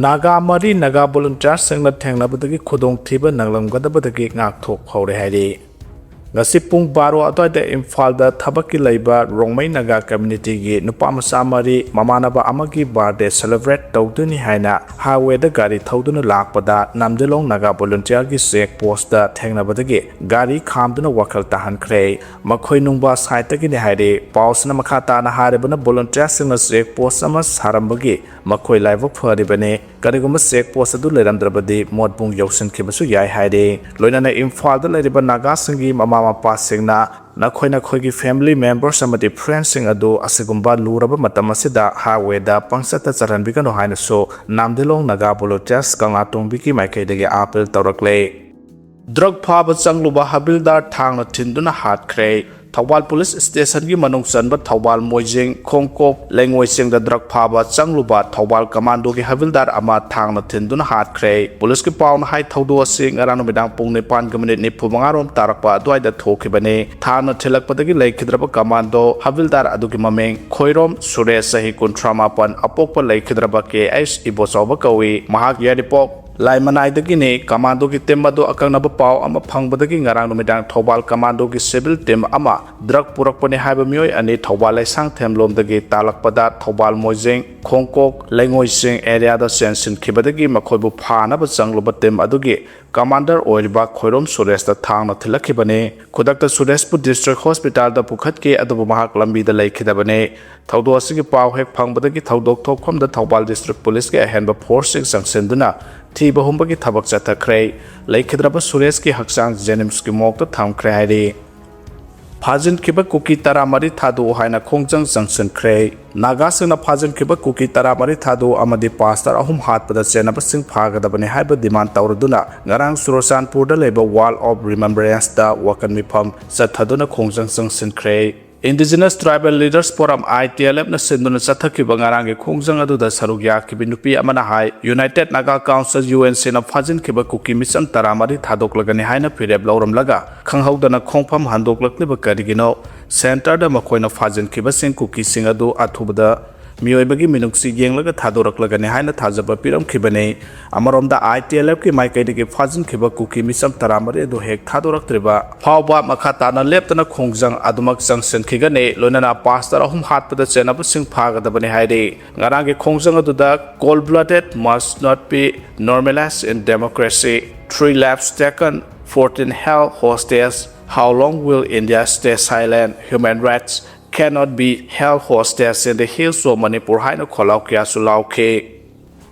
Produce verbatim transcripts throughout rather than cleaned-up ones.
ꯅꯥꯒꯥ ꯃꯔꯤ ꯅꯥꯒꯥ ꯚꯣꯂꯨꯟꯇꯤꯌꯥꯔꯁꯤꯡꯅ ꯊꯦꯡꯅꯕꯗꯒꯤ ꯈꯨꯗꯣꯡꯊꯤꯕ ꯅꯪꯂꯝꯒꯗꯕꯗꯒꯤ ꯉꯥꯛꯊꯣꯛꯍꯧꯔꯦ ꯍꯥꯏꯔꯤ꯫ ꯉꯁꯤ ꯄꯨꯡ ꯕꯥꯔꯣ ꯑꯗꯨꯋꯥꯏꯗ ꯏꯝꯐꯥꯜꯗ ꯊꯕꯛꯀꯤ ꯂꯩꯕ ꯔꯣꯡꯃꯩ ꯅꯥꯒꯥ ꯀꯝꯃ꯭ꯌꯨꯅꯤꯇꯤꯒꯤ ꯅꯨꯄꯥ ꯃꯆꯥ ꯃꯔꯤ ꯃꯃꯥꯟꯅꯕ ꯑꯃꯒꯤ ꯕꯥꯔꯗꯦ ꯁꯦꯂꯦꯕ꯭ꯔꯦꯠ ꯇꯧꯗꯣꯏꯅꯤ ꯍꯥꯏꯅ ꯍꯥꯏꯋꯦꯗ ꯒꯥꯔꯤ ꯊꯧꯗꯨꯅ ꯂꯥꯛꯄꯗ ꯅꯥꯝꯗꯤꯂꯣꯡ ꯅꯥꯒꯥ ꯚꯣꯂꯨꯟꯇꯤꯌꯥꯔꯒꯤ ꯆꯦꯛ ꯄꯣꯁꯇ ꯊꯦꯡꯅꯕꯗꯒꯤ ꯒꯥꯔꯤ ꯈꯥꯝꯗꯨꯅ ꯋꯥꯈꯜ ꯇꯥꯍꯟꯈ꯭ꯔꯦ꯫ ꯃꯈꯣꯏ ꯅꯨꯡꯕꯥ ꯁꯥꯏꯠꯇꯒꯤꯅꯤ ꯍꯥꯏꯔꯤ꯫ ꯄꯥꯎꯁꯤꯅ ꯃꯈꯥ ꯇꯥꯅ ꯍꯥꯏꯔꯕꯅ ꯚꯣꯂꯨꯟꯇꯤꯌꯥꯔꯁꯤꯡꯅ ꯆꯦꯛ ꯄꯣꯁ ꯑꯃ ꯁꯥꯔꯝꯕꯒꯤ ꯃꯈꯣꯏ ꯂꯥꯏꯕꯛ ꯐꯔꯤꯕꯅꯤ꯫ ꯀꯔꯤꯒꯨꯝꯕ ꯆꯦꯛ ꯄꯣꯁ ꯑꯗꯨ ꯂꯩꯔꯝꯗ꯭ꯔꯕꯗꯤ ꯃꯣꯠꯕꯨꯡ ꯌꯧꯁꯤꯟꯈꯤꯕꯁꯨ ꯌꯥꯏ ꯍꯥꯏꯔꯤ꯫ ꯂꯣꯏꯅꯅ ꯏꯝꯐꯥꯜꯗ ꯂꯩꯔꯤꯕ ꯅꯥꯒꯥꯁꯤꯡꯒꯤ ꯃꯃꯥ ꯃꯄꯥꯁꯤꯡꯅ ꯅꯈꯣꯏ ꯅꯈꯣꯏꯒꯤ ꯐꯦꯃꯤꯂꯤ ꯃꯦꯝꯕꯔꯁ ꯑꯃꯗꯤ ꯐ꯭ꯔꯦꯟꯁꯤꯡ ꯑꯗꯨ ꯑꯁꯤꯒꯨꯝꯕ ꯂꯨꯔꯕ ꯃꯇꯝ ꯑꯁꯤꯗ ꯍꯥꯏꯋꯦꯗ ꯄꯪꯆꯠꯇ ꯆꯠꯍꯟꯕꯤꯒꯅꯨ ꯍꯥꯏꯅꯁꯨ ꯅꯥꯝꯗꯤꯂꯣꯡ ꯅꯥꯒꯥ ꯚꯣꯂꯨꯟꯇꯤꯌꯥꯔꯁ ꯀꯪꯂꯥꯇꯣꯡꯕꯤꯒꯤ ꯃꯥꯏꯀꯩꯗꯒꯤ ꯑꯥꯄꯤꯜ ꯇꯧꯔꯛꯂꯦ꯫ ꯗ꯭ꯔꯒ ꯐꯥꯕ ꯆꯪꯂꯨꯕ ꯍꯕꯤꯜꯗꯥꯔ ꯊꯥꯡꯅ ꯊꯤꯟꯗꯨꯅ ꯍꯥꯠꯈ꯭ꯔꯦ꯫ ꯊꯧꯕꯥꯜ ꯄꯨꯂꯤꯁ ꯁ꯭ꯇꯦꯁꯟꯒꯤ ꯃꯅꯨꯡ ꯆꯟꯕ ꯊꯧꯕꯥꯜ ꯃꯣꯏꯖꯤꯡ ꯈꯣꯡꯀꯣꯛ ꯂꯩꯉꯣꯏꯁꯤꯡꯗ ꯗ꯭ꯔꯒ ꯐꯥꯕ ꯆꯪꯂꯨꯕ ꯊꯧꯕꯥꯜ ꯀꯃꯥꯟꯗꯣꯒꯤ ꯍꯕꯤꯜꯗꯥꯔ ꯑꯃ ꯊꯥꯡꯅ ꯊꯤꯟꯗꯨꯅ ꯍꯥꯠꯈ꯭ꯔꯦ꯫ ꯄꯨꯂꯤꯁꯀꯤ ꯄꯥꯎꯅ ꯍꯥꯏ, ꯊꯧꯗꯣꯛ ꯑꯁꯤ ꯉꯔꯥꯡ ꯅꯨꯃꯤꯗꯥꯡ ꯄꯨꯡ ꯅꯤꯄꯥꯟꯒ ꯃꯤꯅꯤꯠ ꯅꯤꯐꯨ ꯃꯉꯥ ꯔꯣꯝ ꯇꯥꯔꯛꯄ ꯑꯗꯨꯋꯥꯏꯗ ꯊꯣꯛꯈꯤꯕꯅꯤ꯫ ꯊꯥꯡꯅ ꯊꯤꯜꯂꯛꯄꯗꯒꯤ ꯂꯩꯈꯤꯗ꯭ꯔꯕ ꯀꯃꯥꯟꯗꯣ ꯍꯕꯤꯜꯗꯥꯔ ꯑꯗꯨꯒꯤ ꯃꯃꯤꯡ ꯈꯣꯏꯔꯣꯝ ꯁꯨꯔꯦꯁ, ꯆꯍꯤ ꯀꯨꯟꯊ꯭ꯔꯥ ꯃꯥꯄꯟ, ꯑꯄꯣꯛꯄ ꯂꯩꯈꯤꯗ꯭ꯔꯕ ꯀꯦ ꯑꯩꯆ ꯏꯕꯣꯆꯥꯎꯕ ꯀꯧꯏ꯫ ꯃꯍꯥꯛ ꯌꯥꯏꯔꯤꯄꯣꯛ ꯂꯥꯏꯃꯅꯥꯏꯗꯒꯤꯅꯤ꯫ ꯀꯃꯥꯟꯗꯣꯒꯤ ꯇꯤꯝ ꯑꯗꯨ ꯑꯀꯛꯅꯕ ꯄꯥꯎ ꯑꯃ ꯐꯪꯕꯗꯒꯤ ꯉꯔꯥꯡ ꯅꯨꯃꯤꯗꯥꯡ ꯊꯧꯕꯥꯜ ꯀꯃꯥꯟꯗꯣꯒꯤ ꯁꯤꯚꯤꯜ ꯇꯤꯝ ꯑꯃ ꯗ꯭ꯔꯒ ꯄꯨꯔꯛꯄꯅꯤ ꯍꯥꯏꯕ ꯃꯤꯑꯣꯏ ꯑꯅꯤ ꯊꯧꯕꯥꯜ ꯂꯩꯁꯥꯡꯊꯦꯝ ꯂꯣꯝꯗꯒꯤ ꯇꯥꯜꯂꯛꯄꯗ ꯊꯧꯕꯥꯜ ꯃꯣꯏꯖꯤꯡ ꯈꯣꯡꯀꯣꯛ ꯂꯩꯉꯣꯏꯁꯤꯡ ꯑꯦꯔꯤꯌꯥꯗ ꯆꯦꯟꯁꯤꯟꯈꯤꯕꯗꯒꯤ ꯃꯈꯣꯏꯕꯨ ꯐꯥꯅꯕ ꯆꯪꯂꯨꯕ ꯇꯤꯝ ꯑꯗꯨꯒꯤ ꯀꯃꯥꯟꯗꯔ ꯑꯣꯏꯔꯤꯕ ꯈꯣꯏꯔꯣꯝ ꯁꯨꯔꯦꯁꯇ ꯊꯥꯡꯅ ꯊꯤꯜꯂꯛꯈꯤꯕꯅꯤ꯫ ꯈꯨꯗꯛꯇ ꯁꯨꯔꯦꯁꯄꯨ ꯗꯤꯁꯇ꯭ꯔꯤꯛ ꯍꯣꯁꯄꯤꯇꯥꯜꯗ ꯄꯨꯈꯠꯈꯤ, ꯑꯗꯨꯕꯨ ꯃꯍꯥꯛ ꯂꯝꯕꯤꯗ ꯂꯩꯈꯤꯗꯕꯅꯤ꯫ ꯊꯧꯗꯣꯛ ꯑꯁꯤꯒꯤ ꯄꯥꯎ ꯍꯦꯛ ꯐꯪꯕꯗꯒꯤ ꯊꯧꯗꯣꯛ ꯊꯣꯛꯐꯝꯗ ꯊꯧꯕꯥꯜ ꯗꯤꯁꯇ꯭ꯔꯤꯛ ꯄꯨꯂꯤꯁꯀꯤ ꯑꯍꯦꯟꯕ ꯐꯣꯔꯁꯁꯤꯡ ꯆꯪꯁꯤꯟꯗꯨꯅ ꯊꯤꯕ ꯍꯨꯝꯕꯒꯤ ꯊꯕꯛ ꯆꯠꯊꯈ꯭ꯔꯦ꯫ ꯂꯩꯈꯤꯗ꯭ꯔꯕ ꯁꯨꯔꯦꯁꯀꯤ ꯍꯛꯆꯥꯡ ꯖꯦꯅꯤꯝꯁꯀꯤ ꯃꯣꯔꯒꯇ ꯊꯝꯈ꯭ꯔꯦ ꯍꯥꯏꯔꯤ꯫ ꯐꯥꯖꯤꯟꯈꯤꯕ ꯀꯨꯀꯤ ꯇꯔꯥꯃꯔꯤ ꯊꯥꯗꯣꯛꯎ ꯍꯥꯏꯅ ꯈꯣꯡꯖꯪ ꯆꯪꯁꯤꯟꯈ꯭ꯔꯦ꯫ ꯅꯥꯒꯥꯁꯤꯡꯅ ꯐꯥꯖꯤꯟꯈꯤꯕ ꯀꯨꯀꯤ ꯇꯔꯥꯃꯔꯤ ꯊꯥꯗꯣꯛꯎ ꯑꯃꯗꯤ ꯄꯥꯁꯇꯔ ꯑꯍꯨꯝ ꯍꯥꯠꯄꯗ ꯆꯦꯟꯅꯕꯁꯤꯡ ꯐꯥꯒꯗꯕꯅꯤ ꯍꯥꯏꯕ ꯗꯤꯃꯥꯟ ꯇꯧꯔꯗꯨꯅ ꯉꯔꯥꯡ ꯆꯨꯔꯆꯥꯟꯄꯨꯔꯗ ꯂꯩꯕ ꯋꯥꯜ ꯑꯣꯐ ꯔꯤꯃꯦꯝꯕ꯭ꯔꯦꯟꯁꯇ ꯋꯥꯀꯟ ꯃꯤꯐꯝ ꯆꯠꯊꯗꯨꯅ ꯈꯣꯡꯖꯪ ꯆꯪꯁꯤꯟꯈ꯭ꯔꯦ꯫ Indigenous tribal leaders forum, I T L ꯑꯦꯐꯅ ꯁꯤꯟꯗꯨꯅ ꯆꯠꯊꯈꯤꯕ ꯉꯔꯥꯡꯒꯤ ꯈꯣꯡꯖꯪ ꯑꯗꯨꯗ ꯁꯔꯨꯛ ꯌꯥꯈꯤꯕ ꯅꯨꯄꯤ ꯑꯃꯅ ꯍꯥꯏ, united Naga council, U N ꯁꯤꯅ ꯐꯥꯖꯤꯟꯈꯤꯕ ꯀꯨꯀꯤ ꯃꯤꯆꯝ ꯇꯔꯥꯃꯔꯤ ꯊꯥꯗꯣꯛꯂꯒꯅꯤ ꯍꯥꯏꯅ ꯐꯤꯔꯦꯞ ꯂꯧꯔꯝꯂꯒ ꯈꯪꯍꯧꯗꯅ ꯈꯣꯡꯐꯝ ꯍꯟꯗꯣꯛꯂꯛꯂꯤꯕ ꯀꯔꯤꯒꯤꯅꯣ? ꯁꯦꯟꯇꯔꯗ ꯃꯈꯣꯏꯅ ꯐꯥꯖꯤꯟꯈꯤꯕꯁꯤꯡ ꯀꯨꯀꯤꯁꯤꯡ ꯑꯗꯨ ꯑꯊꯨꯕꯗ ꯃꯤꯑꯣꯏꯕꯒꯤ ꯃꯤꯅꯨꯡꯁꯤ ꯌꯦꯡꯂꯒ ꯊꯥꯗꯣꯔꯛꯂꯒꯅꯤ ꯍꯥꯏꯅ ꯊꯥꯖꯕ ꯄꯤꯔꯝꯈꯤꯕꯅꯤ꯫ ꯑꯃꯔꯣꯝꯗ, ITLFꯀꯤ ꯃꯥꯏꯀꯩꯗꯒꯤ ꯐꯥꯖꯤꯟꯈꯤꯕ ꯀꯨꯀꯤ ꯃꯤꯆꯝ ꯇꯔꯥꯃꯔꯤ ꯑꯗꯨ ꯍꯦꯛ ꯊꯥꯗꯣꯔꯛꯇ꯭ꯔꯤꯕ ꯐꯥꯎꯕ ꯃꯈꯥ ꯇꯥꯅ ꯂꯦꯞꯇꯅ ꯈꯣꯡꯖꯪ ꯑꯗꯨꯃꯛ ꯆꯪꯁꯤꯟꯈꯤꯒꯅꯤ꯫ ꯂꯣꯏꯅꯅ ꯄꯥꯁꯇꯔ ꯑꯍꯨꯝ ꯍꯥꯠꯄꯗ ꯆꯦꯟꯅꯕꯁꯤꯡ ꯐꯥꯒꯗꯕꯅꯤ ꯍꯥꯏꯔꯤ꯫ ꯉꯔꯥꯡꯒꯤ ꯈꯣꯡꯖꯪ ꯑꯗꯨꯗ "Cold-blooded must not be normalized in democracy", "Three lives taken, fourteen held hostage", "How long will India stay silent?", "Human rights cannot be held hostage in the hills of Manipur" ꯍꯥꯏꯅ ꯈꯣꯜꯂꯥꯎ ꯀꯌꯥꯁꯨ ꯂꯥꯎꯈꯤ꯫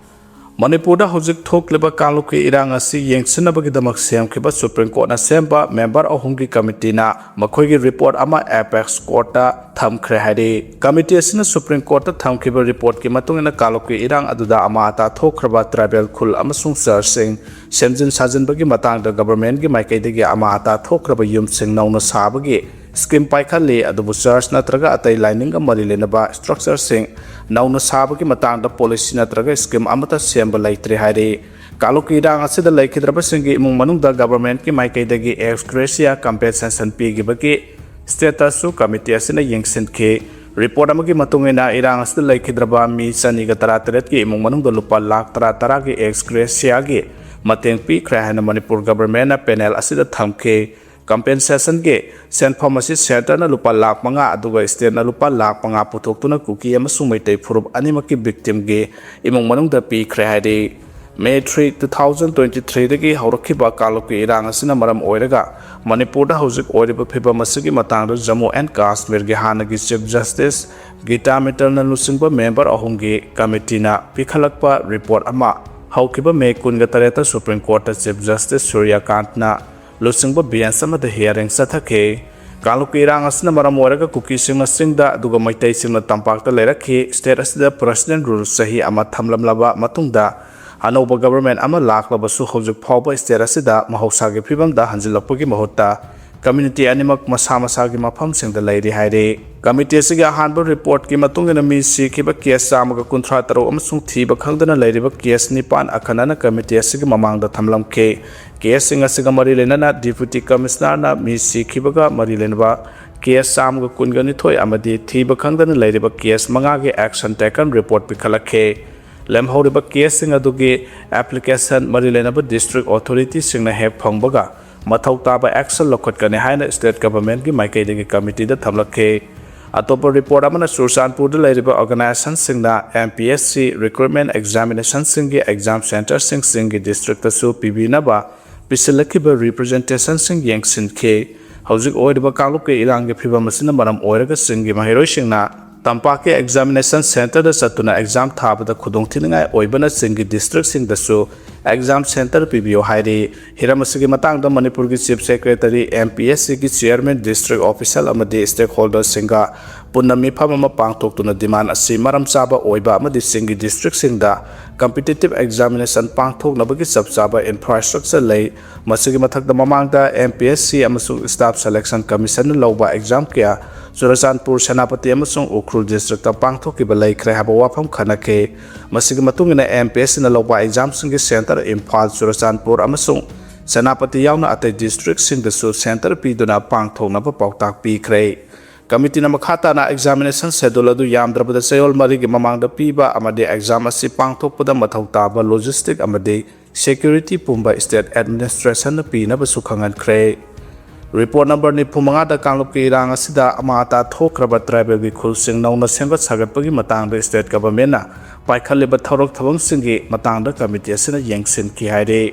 ꯃꯅꯤꯄꯨꯔꯗ ꯍꯧꯖꯤꯛ ꯊꯣꯛꯂꯤꯕ ꯀꯥꯡꯂꯨꯞꯀꯤ ꯏꯔꯥꯡ ꯑꯁꯤ ꯌꯦꯡꯁꯤꯟꯅꯕꯒꯤꯗꯃꯛ ꯁꯦꯝꯈꯤꯕ ꯁꯨꯄ꯭ꯔꯤꯝ ꯀꯣꯔꯠꯅ ꯁꯦꯝꯕ ꯃꯦꯝꯕꯔ ꯑꯍꯨꯝꯒꯤ ꯀꯃꯤꯇꯤꯅ ꯃꯈꯣꯏꯒꯤ ꯔꯤꯄꯣꯔꯠ ꯑꯃ ꯑꯦꯄꯦꯛꯁ ꯀꯣꯔꯠꯇ ꯊꯝꯈ꯭ꯔꯦ ꯍꯥꯏꯔꯤ꯫ ꯀꯃꯤꯇꯤ ꯑꯁꯤꯅ ꯁꯨꯄ꯭ꯔꯤꯝ ꯀꯣꯔꯠꯇ ꯊꯝꯈꯤꯕ ꯔꯤꯄꯣꯔꯠꯀꯤ ꯃꯇꯨꯡ ꯏꯟꯅ, ꯀꯥꯡꯂꯨꯞꯀꯤ ꯏꯔꯥꯡ ꯑꯗꯨꯗ ꯑꯃꯥ ꯑꯇꯥ ꯊꯣꯛꯈ꯭ꯔꯕ ꯇ꯭ꯔꯥꯏꯕꯦꯜ ꯈꯨꯜ ꯑꯃꯁꯨꯡ ꯆꯔꯆꯁꯤꯡ ꯁꯦꯝꯖꯤꯟ ꯁꯥꯖꯤꯟꯕꯒꯤ ꯃꯇꯥꯡꯗ ꯒꯚꯔꯟꯃꯦꯟꯠꯀꯤ ꯃꯥꯏꯀꯩꯗꯒꯤ ꯑꯃꯥ ꯑꯇꯥ ꯊꯣꯛꯈ꯭ꯔꯕ ꯌꯨꯝꯁꯤꯡ ꯅꯧꯅ ꯁꯥꯕꯒꯤ ꯁ꯭ꯀꯤꯝ ꯄꯥꯏꯈꯠꯂꯤ, ꯑꯗꯨꯕꯨ ꯆꯔꯆ ꯅꯠꯇ꯭ꯔꯒ ꯑꯇꯩ ꯂꯥꯏꯅꯤꯡꯒ ꯃꯔꯤ ꯂꯩꯅꯕ ꯁ꯭ꯇ꯭ꯔꯛꯆꯔꯁꯤꯡ ꯅꯧꯅ ꯁꯥꯕꯒꯤ ꯃꯇꯥꯡꯗ ꯄꯣꯂꯤꯁꯤ ꯅꯠꯇ꯭ꯔꯒ ꯁ꯭ꯀꯤꯝ ꯑꯃꯠꯇ ꯁꯦꯝꯕ ꯂꯩꯇ꯭ꯔꯤ ꯍꯥꯏꯔꯤ꯫ ꯀꯥꯡꯂꯨꯞꯀꯤ ꯏꯔꯥꯡ ꯑꯁꯤꯗ ꯂꯩꯈꯤꯗ꯭ꯔꯕꯁꯤꯡꯒꯤ ꯏꯃꯨꯡ ꯃꯅꯨꯡꯗ ꯒꯚꯔꯟꯃꯦꯟꯠꯀꯤ ꯃꯥꯏꯀꯩꯗꯒꯤ ꯑꯦꯛꯁ ꯒ꯭ꯔꯦꯁꯤꯌꯥ ꯀꯝꯄꯦꯟꯁꯦꯁꯟ ꯄꯤꯈꯤꯕꯒꯤ ꯁ꯭ꯇꯦꯇꯁꯁꯨ ꯀꯃꯤꯇꯤ ꯑꯁꯤꯅ ꯌꯦꯡꯁꯤꯟꯈꯤ꯫ ꯔꯤꯄꯣꯔꯠ ꯑꯃꯒꯤ ꯃꯇꯨꯡ ꯏꯟꯅ, ꯏꯔꯥꯡ ꯑꯁꯤꯗ ꯂꯩꯈꯤꯗ꯭ꯔꯕ ꯃꯤ ꯆꯅꯤꯒ ꯇꯔꯥꯇꯔꯦꯠꯀꯤ ꯏꯃꯨꯡ ꯃꯅꯨꯡꯗ ꯂꯨꯄꯥ ꯂꯥꯈ ꯇꯔꯥ ꯇꯔꯥꯒꯤ ꯑꯦꯛꯁ ꯒ꯭ꯔꯦꯁꯤꯌꯥꯒꯤ ꯃꯇꯦꯡ ꯄꯤꯈ꯭ꯔꯦ ꯍꯥꯏꯅ ꯃꯅꯤꯄꯨꯔ ꯒꯚꯔꯟꯃꯦꯟꯠꯅ ꯄꯦꯅꯦꯜ ꯑꯁꯤꯗ ꯊꯝꯈꯤ꯫ ꯀꯝꯄꯦꯟꯁꯦꯁꯟꯒꯤ ꯁꯦꯟꯐꯝ ꯑꯁꯤ ꯁꯦꯟꯇꯔꯅ ꯂꯨꯄꯥ ꯂꯥꯈ ꯃꯉꯥ ꯑꯗꯨꯒ ꯁ꯭ꯇꯦꯠꯅ ꯂꯨꯄꯥ ꯂꯥꯈ ꯃꯉꯥ ꯄꯨꯊꯣꯛꯇꯨꯅ ꯀꯨꯀꯤ ꯑꯃꯁꯨꯡ ꯃꯩꯇꯩ ꯐꯨꯔꯨꯞ ꯑꯅꯤꯃꯛꯀꯤ ꯚꯤꯛꯇꯤꯝꯒꯤ ꯏꯃꯨꯡ ꯃꯅꯨꯡꯗ ꯄꯤꯈ꯭ꯔꯦ ꯍꯥꯏꯔꯤ꯫ May three, two thousand twenty ꯊ꯭ꯔꯤꯗꯒꯤ ꯍꯧꯔꯛꯈꯤꯕ ꯀꯥꯡꯂꯨꯞꯀꯤ ꯏꯔꯥꯡ ꯑꯁꯤꯅ ꯃꯔꯝ ꯑꯣꯏꯔꯒ ꯃꯅꯤꯄꯨꯔꯗ ꯍꯧꯖꯤꯛ ꯑꯣꯏꯔꯤꯕ ꯐꯤꯚꯝ ꯑꯁꯤꯒꯤ ꯃꯇꯥꯡꯗ ꯖꯝꯃꯨ ꯑꯦꯟ ꯀꯥꯁꯃꯤꯔꯒꯤ ꯍꯥꯟꯅꯒꯤ ꯆꯤꯐ ꯖꯁꯇꯤꯁ ꯒꯤꯇꯥ ꯃꯤꯇꯜꯅ ꯂꯨꯆꯤꯡꯕ ꯃꯦꯝꯕꯔ ꯑꯍꯨꯝꯒꯤ ꯀꯃꯤꯇꯤꯅ ꯄꯤꯈꯠꯂꯛꯄ ꯔꯤꯄꯣꯔꯠ ꯑꯃ ꯍꯧꯈꯤꯕ ꯃꯦ ꯀꯨꯟꯒ ꯇꯔꯦꯠꯇ ꯁꯨꯄ꯭ꯔꯤꯝ ꯀꯣꯔꯠꯇ ꯆꯤꯐ ꯖꯁꯇꯤꯁ ꯁꯨꯔ꯭ꯌꯀꯥꯟꯠꯅ ꯂꯨꯆꯤꯡꯕ ꯕꯦꯟꯆ ꯑꯃꯗ ꯍꯤꯌꯥꯔꯤꯡ ꯆꯠꯊꯈꯤ꯫ ꯀꯥꯡꯂꯨꯞꯀꯤ ꯏꯔꯥꯡ ꯑꯁꯤꯅ ꯃꯔꯝ ꯑꯣꯏꯔꯒ ꯀꯨꯀꯤꯁꯤꯡꯅ ꯆꯤꯡꯗ ꯑꯗꯨꯒ ꯃꯩꯇꯩꯁꯤꯡꯅ ꯇꯝꯄꯥꯛꯇ ꯂꯩꯔꯛꯈꯤ꯫ ꯁ꯭ꯇꯦꯠ ꯑꯁꯤꯗ ꯄ꯭ꯔꯦꯁꯤꯗꯦꯟꯠ ꯔꯨꯜ ꯆꯍꯤ ꯑꯃ ꯊꯝꯂꯝꯂꯕ ꯃꯇꯨꯡꯗ, ꯑꯅꯧꯕ ꯒꯚꯔꯟꯃꯦꯟꯠ ꯑꯃ ꯂꯥꯛꯂꯕꯁꯨ, ꯍꯧꯖꯤꯛ ꯐꯥꯎꯕ ꯁ꯭ꯇꯦꯠ ꯑꯁꯤꯗ ꯃꯍꯧꯁꯥꯒꯤ ꯐꯤꯕꯝꯗ ꯍꯟꯖꯤꯜꯂꯛꯄꯒꯤ ꯃꯍꯨꯠꯇ, ꯀꯝꯃ꯭ꯌꯨꯅꯤꯇꯤ ꯑꯅꯤꯃꯛ ꯃꯁꯥ ꯃꯁꯥꯒꯤ ꯃꯐꯝꯁꯤꯡꯗ ꯂꯩꯔꯤ ꯍꯥꯏꯔꯤ꯫ ꯀꯝꯃꯤꯇꯤ ꯑꯁꯤꯒꯤ ꯑꯍꯥꯟꯕ ꯔꯤꯄꯣꯔꯠꯀꯤ ꯃꯇꯨꯡ ꯏꯟꯅ, ꯃꯤ ꯁꯤꯈꯤꯕ ꯀꯦꯁ ꯆꯥꯝꯃꯒ ꯀꯨꯟꯊ꯭ꯔꯥ ꯇꯔꯨꯛ ꯑꯃꯁꯨꯡ ꯊꯤꯕ ꯈꯪꯗꯅ ꯂꯩꯔꯤꯕ ꯀꯦꯁ ꯅꯤꯄꯥꯟ ꯑꯈꯟꯅꯅ ꯀꯝꯃꯤꯇꯤ ꯑꯁꯤꯒꯤ ꯃꯃꯥꯡꯗ ꯊꯝꯂꯝꯈꯤ꯫ ꯀꯦꯁꯁꯤꯡ ꯑꯁꯤꯒ ꯃꯔꯤ ꯂꯩꯅꯅ ꯗꯤꯄ꯭ꯌꯨꯇꯤ ꯀꯃꯤꯁꯅꯔꯅ ꯃꯤ ꯁꯤꯈꯤꯕꯒ ꯃꯔꯤ ꯂꯩꯅꯕ ꯀꯦꯁ ꯆꯥꯝꯃꯒ ꯀꯨꯟꯒ ꯅꯤꯊꯣꯏ ꯑꯃꯗꯤ ꯊꯤꯕ ꯈꯪꯗꯅ ꯂꯩꯔꯤꯕ ꯀꯦꯁ ꯃꯉꯥꯒꯤ action taken report ꯄꯤꯈꯠꯂꯛꯈꯤ꯫ ꯂꯦꯝꯍꯧꯔꯤꯕ ꯀꯦꯁꯁꯤꯡ ꯑꯗꯨꯒꯤ application ꯃꯔꯤ ꯂꯩꯅꯕ district authorityꯁꯤꯡꯅ ꯍꯦꯛ ꯐꯪꯕꯒ ꯃꯊꯧ ꯇꯥꯕ action ꯂꯧꯈꯠꯀꯅꯤ ꯍꯥꯏꯅ state governmentꯀꯤ ꯃꯥꯏꯀꯩꯗꯒꯤ committeeꯗ ꯊꯝꯂꯛꯈꯤ꯫ ꯑꯇꯣꯞꯄ report ꯑꯃꯅ ꯆꯨꯔꯆꯥꯟꯄꯨꯔꯗ ꯂꯩꯔꯤꯕ organizationꯁꯤꯡꯅ M P S C recruitment examinationꯁꯤꯡꯒꯤ exam centreꯁꯤꯡ ꯆꯤꯡꯒꯤ districtꯇꯁꯨ ꯄꯤꯕꯤꯅꯕ ꯄꯤꯁꯤꯜꯂꯛꯈꯤꯕ representationꯁꯤꯡ ꯌꯦꯡꯁꯤꯟꯈꯤ꯫ ꯍꯧꯖꯤꯛ ꯑꯣꯏꯔꯤꯕ ꯀꯥꯡꯂꯨꯞꯀꯤ ꯏꯔꯥꯡꯒꯤ ꯐꯤꯚꯝ ꯑꯁꯤꯅ ꯃꯔꯝ ꯑꯣꯏꯔꯒ ꯆꯤꯡꯒꯤ ꯃꯍꯩꯔꯣꯏꯁꯤꯡꯅ ꯇꯝꯄꯥꯛꯀꯤ examination centreꯗ ꯆꯠꯇꯨꯅ exam ꯊꯥꯕꯗ ꯈꯨꯗꯣꯡꯊꯤꯅꯤꯡꯉꯥꯏ ꯑꯣꯏꯕꯅ ꯆꯤꯡꯒꯤ districtꯁꯤꯡꯗꯁꯨ exam centre ꯄꯤꯕꯤꯌꯨ ꯍꯥꯏꯔꯤ꯫ ꯍꯤꯔꯝ ꯑꯁꯤꯒꯤ ꯃꯇꯥꯡꯗ ꯃꯅꯤꯄꯨꯔꯒꯤ Chief Secretary, M P S Cꯒꯤ chairman, district official ꯑꯃꯗꯤ stakeholderꯁꯤꯡꯒ ꯄꯨꯟꯅ ꯃꯤꯐꯝ ꯑꯃ ꯄꯥꯡꯊꯣꯛꯇꯨꯅ demand ꯑꯁꯤ ꯃꯔꯝ ꯆꯥꯕ ꯑꯣꯏꯕ ꯑꯃꯗꯤ ꯆꯤꯡꯒꯤ districtꯁꯤꯡꯗ competitive examination ꯄꯥꯡꯊꯣꯛꯅꯕꯒꯤ ꯆꯞ ꯆꯥꯕ infrastructure ꯂꯩ꯫ ꯃꯁꯤꯒꯤ ꯃꯊꯛꯇ ꯃꯃꯥꯡꯗ M P S C ꯑꯃꯁꯨꯡ Staff Selection Commissionꯅ ꯂꯧꯕ exam ꯀꯌꯥ ꯆꯨꯔꯆꯥꯟꯄꯨꯔ, ꯁꯦꯅꯥꯄꯇꯤ ꯑꯃꯁꯨꯡ ꯎꯈ꯭ꯔꯨꯜ districtꯇ ꯄꯥꯡꯊꯣꯛꯈꯤꯕ ꯂꯩꯈ꯭ꯔꯦ ꯍꯥꯏꯕ ꯋꯥꯐꯝ ꯈꯟꯅꯈꯤ꯫ ꯃꯁꯤꯒꯤ ꯃꯇꯨꯡ ꯏꯟꯅ M P S Cꯅ ꯂꯧꯕ examꯁꯤꯡꯒꯤ centre ꯏꯝꯐꯥꯜ, ꯆꯨꯔꯆꯥꯟꯄꯨꯔ ꯑꯃꯁꯨꯡ ꯁꯦꯅꯥꯄꯇꯤ ꯌꯥꯎꯅ ꯑꯇꯩ districtꯁꯤꯡꯗꯁꯨ centre ꯄꯤꯗꯨꯅ ꯄꯥꯡꯊꯣꯛꯅꯕ ꯄꯥꯎꯇꯥꯛ ꯄꯤꯈ꯭ꯔꯦ꯫ Committeeꯅ ꯃꯈꯥ ꯇꯥꯅ examination schedule ꯑꯗꯨ ꯌꯥꯝꯗ꯭ꯔꯕꯗ ꯆꯌꯣꯜ ꯃꯔꯤꯒꯤ ꯃꯃꯥꯡꯗ ꯄꯤꯕ ꯑꯃꯗꯤ exam ꯑꯁꯤ ꯄꯥꯡꯊꯣꯛꯄꯗ ꯃꯊꯧ ꯇꯥꯕ logistic ꯑꯃꯗꯤ security ꯄꯨꯝꯕ state administrationꯅ ꯄꯤꯅꯕꯁꯨ ꯈꯪꯍꯟꯈ꯭ꯔꯦ꯫ Report number ꯅꯤꯐꯨ ꯃꯉꯥꯗ ꯀꯥꯡꯂꯨꯞꯀꯤ ꯏꯔꯥꯡ ꯑꯁꯤꯗ ꯑꯃꯥ ꯑꯇꯥ ꯊꯣꯛꯈ꯭ꯔꯕ tribalꯒꯤ ꯈꯨꯜꯁꯤꯡ ꯅꯧꯅ ꯁꯦꯝꯒꯠ ꯁꯥꯒꯠꯄꯒꯤ ꯃꯇꯥꯡꯗ state governmentꯅ ꯄꯥꯏꯈꯠꯂꯤꯕ ꯊꯕꯛ ꯊꯧꯔꯝꯁꯤꯡꯒꯤ ꯃꯇꯥꯡꯗ committee ꯑꯁꯤꯅ ꯌꯦꯡꯁꯤꯟꯈꯤ ꯍꯥꯏꯔꯤ꯫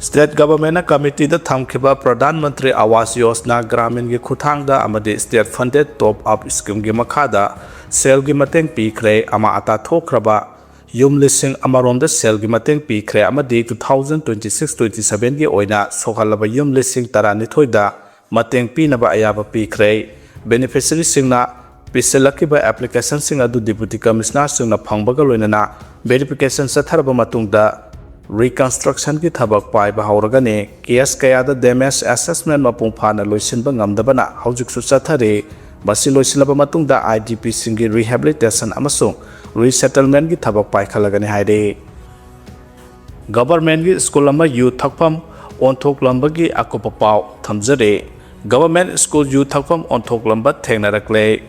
State governmentꯅ committeeꯗ ꯊꯝꯈꯤꯕ Pradhan Mantri Awas Yojana Graminꯒꯤ ꯈꯨꯠꯊꯥꯡꯗ ꯑꯃꯗꯤ state funded top up schemeꯒꯤ ꯃꯈꯥꯗ ꯁꯦꯜꯒꯤ ꯃꯇꯦꯡ ꯄꯤꯈ꯭ꯔꯦ꯫ ꯑꯃꯥ ꯑꯇꯥ ꯊꯣꯛꯈ꯭ꯔꯕ ꯌꯨꯝ ꯂꯤꯁꯤꯡ ꯑꯃꯔꯣꯝꯗ ꯁꯦꯜꯒꯤ ꯃꯇꯦꯡ ꯄꯤꯈ꯭ꯔꯦ ꯑꯃꯗꯤ two thousand twenty six twenty sevenꯒꯤ ꯑꯣꯏꯅ ꯁꯣꯛꯍꯜꯂꯕ ꯌꯨꯝ ꯂꯤꯁꯤꯡ ꯇꯔꯥꯅꯤꯊꯣꯏꯗ ꯃꯇꯦꯡ ꯄꯤꯅꯕ ꯑꯌꯥꯕ ꯄꯤꯈ꯭ꯔꯦ꯫ Beneficiaryꯁꯤꯡꯅ ꯄꯤꯁꯤꯜꯂꯛꯈꯤꯕ applicationꯁꯤꯡ ꯑꯗꯨ Deputy Commissionerꯁꯤꯡꯅ ꯐꯪꯕꯒ ꯂꯣꯏꯅꯅ verification ꯆꯠꯊꯔꯕ ꯃꯇꯨꯡꯗ reconstructionꯒꯤ ꯊꯕꯛ ꯄꯥꯏꯕ ꯍꯧꯔꯒꯅꯤ꯫ Case ꯀꯌꯥꯗ damage assessment ꯃꯄꯨꯡ ꯐꯥꯅ ꯂꯣꯏꯁꯤꯟꯕ ꯉꯝꯗꯕꯅ ꯍꯧꯖꯤꯛꯁꯨ ꯆꯠꯊꯔꯤ꯫ ꯃꯁꯤ ꯂꯣꯏꯁꯤꯜꯂꯕ ꯃꯇꯨꯡꯗ IDPꯁꯤꯡꯒꯤ rehabilitation ꯑꯃꯁꯨꯡ resettlementꯒꯤ ꯊꯕꯛ ꯄꯥꯏꯈꯠꯂꯒꯅꯤ ꯍꯥꯏꯔꯤ꯫ Governmentꯀꯤ school ꯑꯃ ꯌꯨ ꯊꯛꯐꯝ ꯑꯣꯟꯊꯣꯛꯂꯝꯕꯒꯤ ꯑꯀꯨꯞꯄ ꯄꯥꯎ ꯊꯝꯖꯔꯤ꯫ ꯒꯚꯔꯟꯃꯦꯟꯠ ꯁ꯭ꯀꯨꯜ ꯌꯨ ꯊꯛꯐꯝ ꯑꯣꯟꯊꯣꯛꯂꯝꯕ ꯊꯦꯡꯅꯔꯛꯂꯦ꯫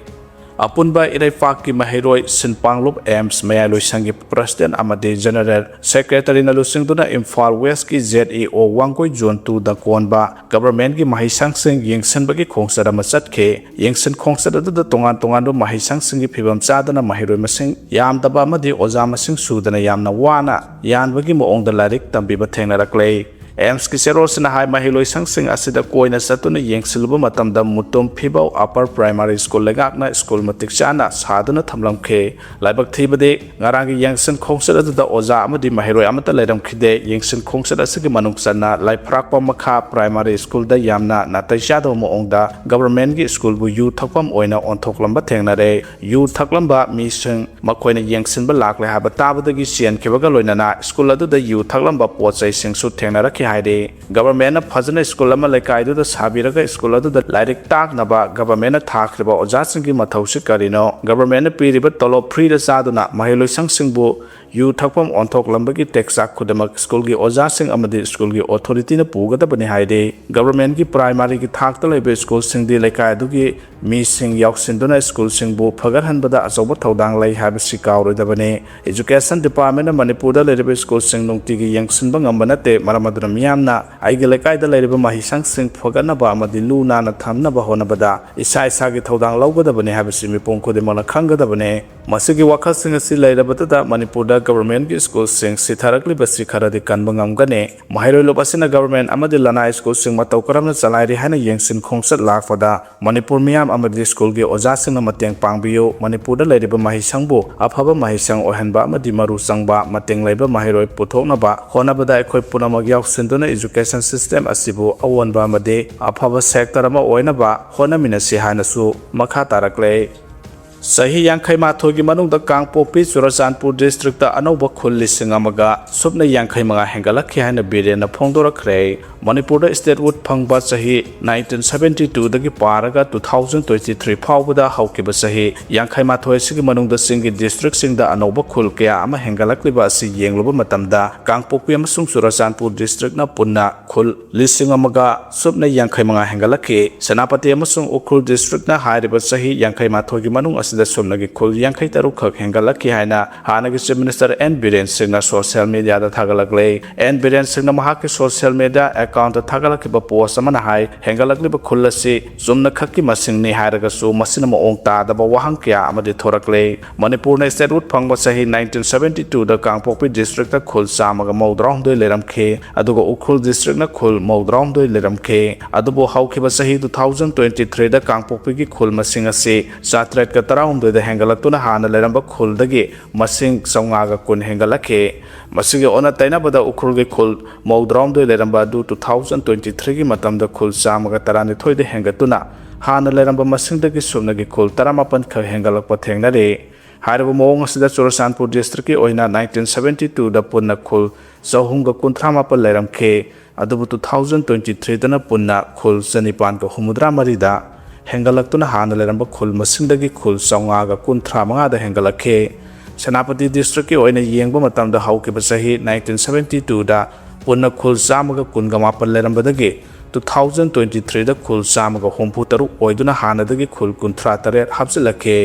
ꯑꯄꯨꯟꯕ ꯏꯔꯩꯄꯥꯛꯀꯤ ꯃꯍꯩꯔꯣꯏ ꯁꯤꯟ ꯄꯥꯡꯂꯨꯞ ꯑꯦꯝꯁ ꯃꯌꯥꯏꯂꯣꯏꯁꯪꯒꯤ ꯄ꯭ꯔꯁꯤꯗꯦꯟꯠ ꯑꯃꯗꯤ ꯖꯦꯅꯦꯔꯦꯜ ꯁꯦꯀ꯭ꯔꯦꯇꯔꯤꯅ ꯂꯨꯆꯤꯡꯗꯨꯅ ꯏꯝꯐꯥꯜ ꯋꯦꯁ꯭ꯠꯀꯤ ꯖꯦꯗ ꯏ ꯑꯣ ꯋꯥꯡꯒꯣꯏ ꯖꯣꯟ ꯇꯨꯗ ꯀꯣꯟꯕ ꯒꯚꯔꯟꯃꯦꯟꯠꯀꯤ ꯃꯍꯩꯁꯪꯁꯤꯡ ꯌꯦꯡꯁꯤꯟꯕꯒꯤ ꯈꯣꯡꯆꯠ ꯑꯃ ꯆꯠꯈꯤ꯫ ꯌꯦꯡꯁꯤꯟ ꯈꯣꯡꯆꯠ ꯑꯗꯨꯗ ꯇꯣꯉꯥꯟ ꯇꯣꯉꯥꯟꯕ ꯃꯍꯩꯁꯪꯁꯤꯡꯒꯤ ꯐꯤꯕꯝ ꯆꯥꯗꯅ ꯃꯍꯩꯔꯣꯏ ꯃꯁꯤꯡ ꯌꯥꯝꯗꯕ ꯑꯃꯗꯤ ꯑꯣꯖꯥ ꯃꯁꯤꯡ ꯁꯨꯗꯅ ꯌꯥꯝꯅ ꯋꯥꯅ ꯌꯥꯟꯕꯒꯤ ꯃꯑꯣꯡꯗ ꯂꯥꯏꯔꯤꯛ ꯇꯝꯕꯤꯕ ꯊꯦꯡꯅꯔꯛꯂꯦ꯫ ꯑꯦꯝꯁꯀꯤ ꯆꯦꯔꯣꯜꯁꯤꯅ ꯍꯥꯏ, ꯃꯍꯩꯂꯣꯏꯁꯪꯁꯤꯡ ꯑꯁꯤꯗ ꯀꯣꯏꯅ ꯆꯠꯇꯨꯅ ꯌꯦꯡꯁꯤꯜꯂꯨꯕ ꯃꯇꯝꯗ ꯃꯨꯇꯨꯝ ꯐꯤꯕꯧ ꯑꯄꯔ ꯄ꯭ꯔꯥꯏꯃꯥꯔꯤ ꯁ꯭ꯀꯨꯜ ꯂꯩꯉꯥꯛꯅ ꯁ꯭ꯀꯨꯜ ꯃꯇꯤꯛ ꯆꯥꯅ ꯁꯥꯗꯨꯅ ꯊꯝꯂꯝꯈꯤ꯫ ꯂꯥꯏꯕꯛ ꯊꯤꯕꯗꯤ, ꯉꯔꯥꯡꯒꯤ ꯌꯦꯡꯁꯤꯟ ꯈꯣꯡꯆꯠ ꯑꯗꯨꯗ ꯑꯣꯖꯥ ꯑꯃꯗꯤ ꯃꯍꯩꯔꯣꯏ ꯑꯃꯠꯇ ꯂꯩꯔꯝꯈꯤꯗꯦ꯫ ꯌꯦꯡꯁꯤꯟ ꯈꯣꯡꯆꯠ ꯑꯁꯤꯒꯤ ꯃꯅꯨꯡ ꯆꯟꯅ ꯂꯥꯏꯐꯔꯥꯛꯄꯝ ꯃꯈꯥ ꯄ꯭ꯔꯥꯏꯃꯥꯔꯤ ꯁ꯭ꯀꯨꯜꯗ ꯌꯥꯝꯅ ꯅꯥꯇꯩ ꯆꯥꯗꯕ ꯃꯑꯣꯡꯗ ꯒꯚꯔꯟꯃꯦꯟꯠꯀꯤ ꯁ꯭ꯀꯨꯜꯕꯨ ꯌꯨ ꯊꯛꯐꯝ ꯑꯣꯏꯅ ꯑꯣꯟꯊꯣꯛꯂꯝꯕ ꯊꯦꯡꯅꯔꯦ꯫ ꯌꯨ ꯊꯛꯂꯝꯕ ꯃꯤꯁꯤꯡ ꯃꯈꯣꯏꯅ ꯌꯦꯡꯁꯤꯟꯕ ꯂꯥꯛꯂꯦ ꯍꯥꯏꯕ ꯇꯥꯕꯗꯒꯤ ꯆꯦꯟꯈꯤꯕꯒ ꯂꯣꯏꯅꯅ ꯁ꯭ꯀꯨꯜ ꯑꯗꯨꯗ ꯌꯨ ꯊꯛꯂꯝꯕ ꯄꯣꯠ ꯆꯩꯁꯤꯡꯁꯨ ꯊꯦꯡꯅꯔꯛꯈꯤ ꯍꯥꯏꯔꯤ꯫ ꯒꯚꯔꯟꯃꯦꯟꯠꯅ ꯐꯖꯅ ꯁ꯭ꯀꯨꯜ ꯑꯃ ꯂꯩꯀꯥꯏꯗꯨꯗ ꯁꯥꯕꯤꯔꯒ ꯁ꯭ꯀꯨꯜ ꯑꯗꯨꯗ ꯂꯥꯏꯔꯤꯛ ꯇꯥꯛꯅꯕ ꯒꯚꯔꯟꯃꯦꯟꯠꯅ ꯊꯥꯈ꯭ꯔꯤꯕ ꯑꯣꯖꯥꯁꯤꯡꯒꯤ ꯃꯊꯧꯁꯤ ꯀꯔꯤꯅꯣ? ꯒꯚꯔꯟꯃꯦꯟꯠꯅ ꯄꯤꯔꯤꯕ ꯇꯣꯂꯣꯞ ꯐ꯭ꯔꯤꯗ ꯆꯥꯗꯨꯅ ꯃꯍꯩꯂꯣꯏꯁꯪꯁꯤꯡꯕꯨ ꯌꯨ ꯊꯛꯐꯝ ꯑꯣꯟꯊꯣꯛꯂꯝꯕꯒꯤ ꯇꯦꯛꯆꯥꯛ ꯈꯨꯗꯤꯡꯃꯛ ꯁ꯭ꯀꯨꯜꯒꯤ ꯑꯣꯖꯥꯁꯤꯡ ꯑꯃꯗꯤ ꯁ꯭ꯀꯨꯜꯒꯤ ꯑꯣꯊꯣꯔꯤꯇꯤꯅ ꯄꯨꯒꯗꯕꯅꯤ ꯍꯥꯏꯔꯤ꯫ ꯒꯚꯔꯟꯃꯦꯟꯠꯀꯤ ꯄ꯭ꯔꯥꯏꯃꯥꯔꯤꯒꯤ ꯊꯥꯛꯇ ꯂꯩꯕ ꯁ꯭ꯀꯨꯜꯁꯤꯡꯗꯤ ꯂꯩꯀꯥꯏ ꯑꯗꯨꯒꯤ ꯃꯤꯁꯤꯡ ꯌꯥꯎꯁꯤꯟꯗꯨꯅ ꯁ꯭ꯀꯨꯜꯁꯤꯡꯕꯨ ꯐꯒꯠꯍꯟꯕꯗ ꯑꯆꯧꯕ ꯊꯧꯗꯥꯡ ꯂꯩ ꯍꯥꯏꯕꯁꯤ ꯀꯥꯎꯔꯣꯏꯗꯕꯅꯤ꯫ ꯏꯖꯨꯀꯦꯁꯟ ꯗꯤꯄꯥꯔꯠꯃꯦꯟꯠꯅ ꯃꯅꯤꯄꯨꯔꯗ ꯂꯩꯔꯤꯕ ꯁ꯭ꯀꯨꯜꯁꯤꯡ ꯅꯨꯡꯇꯤꯒꯤ ꯌꯦꯡꯁꯤꯟꯕ ꯉꯝꯕ ꯅꯠꯇꯦ꯫ ꯃꯔꯝ ꯑꯗꯨꯅ ꯃꯤꯌꯥꯝꯅ ꯑꯩꯒꯤ ꯂꯩꯀꯥꯏꯗ ꯂꯩꯔꯤꯕ ꯃꯍꯩꯁꯪꯁꯤꯡ ꯐꯒꯠꯅꯕ ꯑꯃꯗꯤ ꯂꯨ ꯅꯥꯟꯅ ꯊꯝꯅꯕ ꯍꯣꯠꯅꯕꯗ ꯏꯁꯥ ꯏꯁꯥꯒꯤ ꯊꯧꯗꯥꯡ ꯂꯧꯒꯗꯕꯅꯤ ꯍꯥꯏꯕꯁꯤ ꯃꯤꯄꯨꯝ ꯈꯨꯗꯤꯡꯃꯛꯅ ꯈꯪꯒꯗꯕꯅꯤ꯫ ꯃꯁꯤꯒꯤ ꯋꯥꯈꯜꯁꯤꯡ ꯑꯁꯤ ꯂꯩꯔꯕꯗꯨꯗ ꯃꯅꯤꯄꯨꯔꯗ ꯒꯚꯔꯟꯃꯦꯟꯠꯀꯤ ꯁ꯭ꯀꯨꯜꯁꯤꯡ ꯁꯤꯊꯔꯛꯂꯤꯕꯁꯤ ꯈꯔꯗꯤ ꯀꯟꯕ ꯉꯝꯒꯅꯤ꯫ ꯃꯍꯩꯔꯣꯏ ꯂꯨꯞ ꯑꯁꯤꯅ ꯒꯚꯔꯟꯃꯦꯟꯠ ꯑꯃꯗꯤ ꯂꯅꯥꯏ ꯁ꯭ꯀꯨꯜꯁꯤꯡ ꯃꯇꯧ ꯀꯔꯝꯅ ꯆꯂꯥꯏꯔꯤ ꯍꯥꯏꯅ ꯌꯦꯡꯁꯤꯟ ꯈꯣꯡꯆꯠ ꯂꯥꯛꯄꯗ ꯃꯅꯤꯄꯨꯔ ꯃꯤꯌꯥꯝ ꯑꯃꯗꯤ ꯁ꯭ꯀꯨꯜꯒꯤ ꯑꯣꯖꯥꯁꯤꯡꯅ ꯃꯇꯦꯡ ꯄꯥꯡꯕꯤꯌꯨ꯫ ꯃꯅꯤꯄꯨꯔꯗ ꯂꯩꯔꯤꯕ ꯃꯍꯩꯁꯪꯕꯨ ꯑꯐꯕ ꯃꯍꯩꯁꯪ ꯑꯣꯏꯍꯟꯕ ꯑꯃꯗꯤ ꯃꯔꯨ ꯆꯪꯕ, ꯃꯇꯦꯡ ꯂꯩꯕ ꯃꯍꯩꯔꯣꯏ ꯄꯨꯊꯣꯛꯅꯕ ꯍꯣꯠꯅꯕꯗ ꯑꯩꯈꯣꯏ ꯄꯨꯝꯅꯃꯛ ꯌꯥꯎꯁꯤꯟꯗꯨꯅ ꯏꯖꯨꯀꯦꯁꯟ ꯁꯤꯁꯇꯦꯝ ꯑꯁꯤꯕꯨ ꯑꯑꯣꯟꯕ ꯑꯃꯗꯤ ꯑꯐꯕ ꯁꯦꯛꯇꯔ ꯑꯃ ꯑꯣꯏꯅꯕ ꯍꯣꯠꯅꯃꯤꯟꯅꯁꯤ ꯍꯥꯏꯅꯁꯨ ꯃꯈꯥ ꯇꯥꯔꯛꯂꯦ꯫ ꯆꯍꯤ ꯌꯥꯡꯈꯩ ꯃꯥꯊꯣꯏꯒꯤ ꯃꯅꯨꯡꯗ ꯀꯥꯡꯄꯣꯛꯄꯤ ꯆꯨꯔꯆꯥꯟꯄꯨꯔ ꯗꯤꯁꯇ꯭ꯔꯤꯛꯇ ꯑꯅꯧꯕ ꯈꯨꯜ ꯂꯤꯁꯤꯡ ꯑꯃꯒ ꯁꯨꯞꯅ ꯌꯥꯡꯈꯩ ꯃꯉꯥ ꯍꯦꯟꯒꯠꯂꯛꯈꯤ ꯍꯥꯏꯅ ꯕꯤꯔꯦꯟꯅ ꯐꯣꯡꯗꯣꯔꯛꯈ꯭ꯔꯦ꯫ ꯃꯅꯤꯄꯨꯔꯗ ꯁ꯭ꯇꯦꯠꯍꯨꯗ ꯐꯪꯕ ꯆꯍꯤ ꯅꯥꯏꯟꯇꯤꯟ ꯁꯕꯦꯟꯇꯤ ꯇꯨꯗꯒꯤ ꯄꯥꯔꯒ ꯇꯨ ꯊꯥꯎꯖꯟ ꯇ꯭ꯋꯦꯟꯇꯤ ꯊ꯭ꯔꯤ ꯐꯥꯎꯕꯗ ꯍꯧꯈꯤꯕ ꯆꯍꯤ ꯌꯥꯡꯈꯩ ꯃꯥꯊꯣꯏ ꯑꯁꯤꯒꯤ ꯃꯅꯨꯡꯗ ꯆꯤꯡꯒꯤ ꯗꯤꯁꯇ꯭ꯔꯤꯛꯁꯤꯡꯗ ꯑꯅꯧꯕ ꯈꯨꯜ ꯀꯌꯥ ꯑꯃ ꯍꯦꯟꯒꯠꯂꯛꯂꯤꯕ ꯑꯁꯤ ꯌꯦꯡꯂꯨꯕ ꯃꯇꯝꯗ ꯀꯥꯡꯄꯣꯛꯄꯤ ꯑꯃꯁꯨꯡ ꯆꯨꯔꯆꯥꯟꯄꯨꯔ ꯗꯤꯁꯇ꯭ꯔꯤꯛꯅ ꯄꯨꯟꯅ ꯈꯨꯜ ꯂꯤꯁꯤꯡ ꯑꯃꯒ ꯁꯨꯞꯅ ꯌꯥꯡꯈꯩ ꯃꯉꯥ ꯍꯦꯟꯒꯠꯂꯛꯈꯤ꯫ ꯁꯦꯅꯥꯄꯇꯤ ꯑꯃꯁꯨꯡ ꯎꯈ꯭ꯔꯨꯜ ꯗꯤꯁꯇ꯭ꯔꯤꯛꯅ ꯍꯥꯏꯔꯤꯕ ꯆꯍꯤ ꯌꯥꯡꯈꯩ ꯃꯥꯊꯣꯏꯒꯤ ꯃꯅꯨꯡ ꯑꯁꯤꯗ ꯁꯨꯞꯅꯒꯤ ꯈꯨꯜ ꯌꯥꯡꯈꯩ ꯇꯔꯨꯛ ꯈꯛ ꯍꯦꯟꯒꯠꯂꯛꯈꯤ ꯍꯥꯏꯅ ꯍꯥꯟꯅꯒꯤ ꯆꯤꯐ ꯃꯤꯅꯤꯁꯇꯔ ꯑꯦꯟ ꯕꯤꯔꯦꯟ ꯁꯤꯡꯅ ꯁꯣꯁꯤꯌꯦꯜ ꯃꯤꯗꯤꯌꯥꯗ ꯊꯥꯒꯠꯂꯛꯂꯦ꯫ ꯑꯦꯟ ꯕꯤꯔꯦꯟ ꯁꯤꯡꯅ ꯃꯍꯥꯛꯀꯤ ꯁꯣꯁꯤꯌꯦꯜ ꯃꯤꯗꯤꯌꯥ ꯑꯦꯀꯥꯎꯟꯠꯇ ꯊꯥꯒꯠꯂꯛꯈꯤꯕ ꯄꯣꯁ ꯑꯃꯅ ꯍꯥꯏ, ꯍꯦꯟꯒꯠꯂꯛꯂꯤꯕ ꯈꯨꯜ ꯑꯁꯤ ꯆꯨꯝꯅ ꯈꯛꯀꯤ ꯃꯁꯤꯡꯅꯤ ꯍꯥꯏꯔꯒꯁꯨ ꯃꯁꯤꯅ ꯃꯑꯣꯡ ꯇꯥꯗꯕ ꯋꯥꯍꯪ ꯀꯌꯥ ꯑꯃꯗꯤ ꯊꯣꯔꯛꯂꯦ꯫ ꯃꯅꯤꯄꯨꯔꯅ ꯁ꯭ꯇꯦꯠꯍꯨꯗ ꯐꯪꯕ ꯆꯍꯤ ꯅꯥꯏꯟꯇꯤꯟ ꯁꯕꯦꯟꯇꯤ ꯇꯨꯗ ꯀꯥꯡꯄꯣꯛꯄꯤ ꯗꯤꯁꯇ꯭ꯔꯤꯛꯇ ꯈꯨꯜ ꯆꯥꯝꯃꯒ ꯃꯧꯗ꯭ꯔꯥꯍꯨꯝꯗꯣꯏ ꯂꯩꯔꯝꯈꯤ, ꯑꯗꯨꯒ ꯎꯈ꯭ꯔꯨꯜ ꯗꯤꯁꯇ꯭ꯔꯤꯛꯅ ꯈꯨꯜ ꯃꯧꯗ꯭ꯔꯥꯍꯨꯝꯗꯣꯏ ꯂꯩꯔꯝꯈꯤ꯫ ꯑꯗꯨꯕꯨ ꯍꯧꯈꯤꯕ ꯆꯍꯤ ꯇꯨ ꯊꯥꯎꯖꯟ ꯇ꯭ꯋꯦꯟꯇꯤ ꯊ꯭ꯔꯤꯗ ꯀꯥꯡꯄꯣꯛꯄꯤꯒꯤ ꯈꯨꯜ ꯃꯁꯤꯡ ꯑꯁꯤ ꯆꯥꯇ꯭ꯔꯦꯠꯀ ꯇꯔꯥꯍꯨꯝꯗꯣꯏꯗ ꯍꯦꯟꯒꯠꯂꯛꯇꯨꯅ ꯍꯥꯟꯅ ꯂꯩꯔꯝꯕ ꯈꯨꯜꯗꯒꯤ ꯃꯁꯤꯡ ꯆꯥꯝꯃꯉꯥꯒ ꯀꯨꯟ ꯍꯦꯟꯒꯠꯂꯛꯈꯤ꯫ ꯃꯁꯤꯒꯤ ꯑꯣꯟꯅ ꯇꯩꯅꯕꯗ ꯎꯈ꯭ꯔꯨꯜꯒꯤ ꯈꯨꯜ ꯃꯧꯗ꯭ꯔꯥꯍꯨꯝꯗꯣꯏ ꯂꯩꯔꯝꯕ ꯑꯗꯨ ꯇꯨ ꯊꯥꯎꯖꯟ ꯇ꯭ꯋꯦꯟꯇꯤ ꯊ꯭ꯔꯤꯒꯤ ꯃꯇꯝꯗ ꯈꯨꯜ ꯆꯥꯝꯃꯒ ꯇꯔꯥꯅꯤꯊꯣꯏꯗ ꯍꯦꯟꯒꯠꯇꯨꯅ ꯍꯥꯟꯅ ꯂꯩꯔꯝꯕ ꯃꯁꯤꯡꯗꯒꯤ ꯁꯨꯞꯅꯒꯤ ꯈꯨꯜ ꯇꯔꯥꯃꯥꯄꯟ ꯈꯛ ꯍꯦꯟꯒꯠꯂꯛꯄ ꯊꯦꯡꯅꯔꯤ꯫ ꯍꯥꯏꯔꯤꯕ ꯃꯑꯣꯡ ꯑꯁꯤꯗ ꯆꯨꯔꯆꯥꯟꯄꯨꯔ ꯗꯤꯁꯇ꯭ꯔꯤꯛꯀꯤ ꯑꯣꯏꯅ ꯅꯥꯏꯟꯇꯤꯟ ꯁꯕꯦꯟꯇꯤ ꯇꯨꯗ ꯄꯨꯟꯅ ꯈꯨꯜ ꯆꯍꯨꯝꯒ ꯀꯨꯟꯊ꯭ꯔꯥ ꯃꯥꯄꯟ ꯂꯩꯔꯝꯈꯤ, ꯑꯗꯨꯕꯨ ꯇꯨ ꯊꯥꯎꯖꯟ ꯇ꯭ꯋꯦꯟꯇꯤ ꯊ꯭ꯔꯤꯗꯅ ꯄꯨꯟꯅ ꯈꯨꯜ ꯆꯅꯤꯄꯥꯟꯒ ꯍꯨꯝꯐꯨꯇꯔꯥ ꯃꯔꯤꯗ ꯍꯦꯟꯒꯠꯂꯛꯇꯨꯅ ꯍꯥꯟꯅ ꯂꯩꯔꯝꯕ ꯈꯨꯜ ꯃꯁꯤꯡꯗꯒꯤ ꯈꯨꯜ ꯆꯥꯝꯃꯉꯥꯒ ꯀꯨꯟꯊ꯭ꯔꯥ ꯃꯉꯥꯗ ꯍꯦꯟꯒꯠꯂꯛꯈꯤ꯫ ꯁꯦꯅꯥꯄꯇꯤ ꯗꯤꯁꯇ꯭ꯔꯤꯛꯀꯤ ꯑꯣꯏꯅ ꯌꯦꯡꯕ ꯃꯇꯝꯗ ꯍꯧꯈꯤꯕ ꯆꯍꯤ ꯅꯥꯏꯟꯇꯤꯟ ꯁꯕꯦꯟꯇꯤ ꯇꯨꯗ ꯄꯨꯟꯅ ꯈꯨꯜ ꯆꯥꯝꯃꯒ ꯀꯨꯟꯒ ꯃꯥꯄꯟ ꯂꯩꯔꯝꯕꯗꯒꯤ ꯇꯨ ꯊꯥꯎꯖꯟ ꯇ꯭ꯋꯦꯟꯇꯤ ꯊ꯭ꯔꯤꯗ ꯈꯨꯜ ꯆꯥꯝꯃꯒ ꯍꯨꯝꯐꯨ ꯇꯔꯨꯛ ꯑꯣꯏꯗꯨꯅ ꯍꯥꯟꯅꯗꯒꯤ ꯈꯨꯜ ꯀꯨꯟꯊ꯭ꯔꯥ ꯇꯔꯦꯠ ꯍꯥꯞꯆꯤꯜꯂꯛꯈꯤ꯫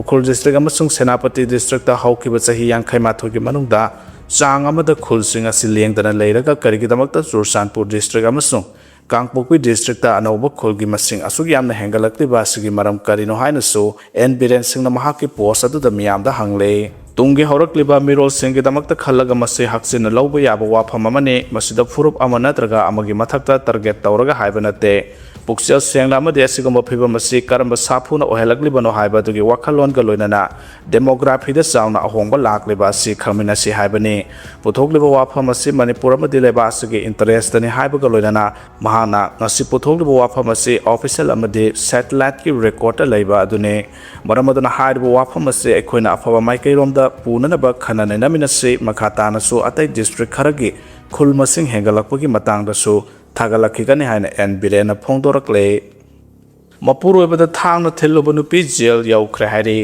ꯎꯈ꯭ꯔꯨꯜ ꯗꯤꯁꯇ꯭ꯔꯤꯛ ꯑꯃꯁꯨꯡ ꯁꯦꯅꯥꯄꯇꯤ ꯗꯤꯁꯇ꯭ꯔꯤꯛꯇ ꯍꯧꯈꯤꯕ ꯆꯍꯤ ꯌꯥꯡꯈꯩ ꯃꯥꯊꯣꯏꯒꯤ ꯃꯅꯨꯡꯗ ꯆꯥꯡ ꯑꯃꯗ ꯈꯨꯜꯁꯤꯡ ꯑꯁꯤ ꯂꯦꯡꯗꯅ ꯂꯩꯔꯒ ꯀꯔꯤꯒꯤꯗꯃꯛꯇ ꯆꯨꯔꯆꯥꯟꯄꯨꯔ ꯗꯤꯁꯇ꯭ꯔꯤꯛ ꯑꯃꯁꯨꯡ ꯀꯥꯡꯄꯣꯛꯄꯤ ꯗꯤꯁꯇ꯭ꯔꯤꯛꯇ ꯑꯅꯧꯕ ꯈꯨꯜꯒꯤ ꯃꯁꯤꯡ ꯑꯁꯨꯛ ꯌꯥꯝꯅ ꯍꯦꯟꯒꯠꯂꯛꯂꯤꯕ ꯑꯁꯤꯒꯤ ꯃꯔꯝ ꯀꯔꯤꯅꯣ ꯍꯥꯏꯅꯁꯨ ꯑꯦꯟ ꯕꯤꯔꯦꯟ ꯁꯤꯡꯅ ꯃꯍꯥꯛꯀꯤ ꯄꯣꯁ ꯑꯗꯨꯗ ꯃꯤꯌꯥꯝꯗ ꯍꯪꯂꯦ꯫ ꯇꯨꯡꯒꯤ ꯍꯧꯔꯛꯂꯤꯕ ꯃꯤꯔꯣꯜꯁꯤꯡꯒꯤꯗꯃꯛꯇ ꯈꯜꯂꯒ ꯃꯁꯤ ꯍꯛꯆꯤꯟꯅ ꯂꯧꯕ ꯌꯥꯕ ꯋꯥꯐꯝ ꯑꯃꯅꯤ꯫ ꯃꯁꯤꯗ ꯐꯨꯔꯨꯞ ꯑꯃ ꯅꯠꯇ꯭ꯔꯒ ꯑꯃꯒꯤ ꯃꯊꯛꯇ ꯇꯥꯔꯒꯦꯠ ꯇꯧꯔꯒ ꯍꯥꯏꯕ ꯅꯠꯇꯦ꯫ ꯄꯨꯛꯆꯦꯜ ꯁꯦꯡꯅ ꯑꯃꯗꯤ ꯑꯁꯤꯒꯨꯝꯕ ꯐꯤꯕꯝ ꯑꯁꯤ ꯀꯔꯝꯕ ꯁꯥꯐꯨꯅ ꯑꯣꯏꯍꯜꯂꯛꯂꯤꯕꯅꯣ ꯍꯥꯏꯕ ꯑꯗꯨꯒꯤ ꯋꯥꯈꯜꯂꯣꯟꯒ ꯂꯣꯏꯅꯅ demographyꯗ ꯆꯥꯎꯅ ꯑꯍꯣꯡꯕ ꯂꯥꯛꯂꯤꯕ ꯑꯁꯤ ꯈꯪꯃꯤꯟꯅꯁꯤ ꯍꯥꯏꯕꯅꯤ꯫ ꯄꯨꯊꯣꯛꯂꯤꯕ ꯋꯥꯐꯝ ꯑꯁꯤ ꯃꯅꯤꯄꯨꯔ ꯑꯃꯗꯤ ꯂꯩꯕꯥꯛ ꯑꯁꯤꯒꯤ interestꯅꯤ ꯍꯥꯏꯕꯒ ꯂꯣꯏꯅꯅ ꯃꯍꯥꯛꯅ ꯉꯁꯤ ꯄꯨꯊꯣꯛꯂꯤꯕ ꯋꯥꯐꯝ ꯑꯁꯤ official ꯑꯃꯗꯤ satelliteꯀꯤ recordꯇ ꯂꯩꯕ ꯑꯗꯨꯅꯤ꯫ ꯃꯔꯝ ꯑꯗꯨꯅ ꯍꯥꯏꯔꯤꯕ ꯋꯥꯐꯝ ꯑꯁꯤ ꯑꯩꯈꯣꯏꯅ ꯑꯐꯕ ꯃꯥꯏꯀꯩꯔꯣꯝꯗ ꯄꯨꯅꯅꯕ ꯈꯟꯅ ꯅꯩꯅꯃꯤꯟꯅꯁꯤ꯫ ꯃꯈꯥ ꯇꯥꯅꯁꯨ ꯑꯇꯩ district ꯈꯔꯒꯤ ꯈꯨꯜ ꯃꯁꯤꯡ ꯍꯦꯟꯒꯠꯂꯛꯄꯒꯤ ꯃꯇꯥꯡꯗꯁꯨ ꯊꯥꯒꯠꯂꯛꯈꯤꯒꯅꯤ ꯍꯥꯏꯅ ꯑꯦꯟ ꯕꯤꯔꯦꯟꯅ ꯐꯣꯡꯗꯣꯔꯛꯂꯦ꯫ ꯃꯄꯨꯔꯣꯏꯕꯗ ꯊꯥꯡꯅ ꯊꯤꯜꯂꯨꯕ ꯅꯨꯄꯤ ꯖꯦꯜ ꯌꯧꯈ꯭ꯔꯦ ꯍꯥꯏꯔꯤ꯫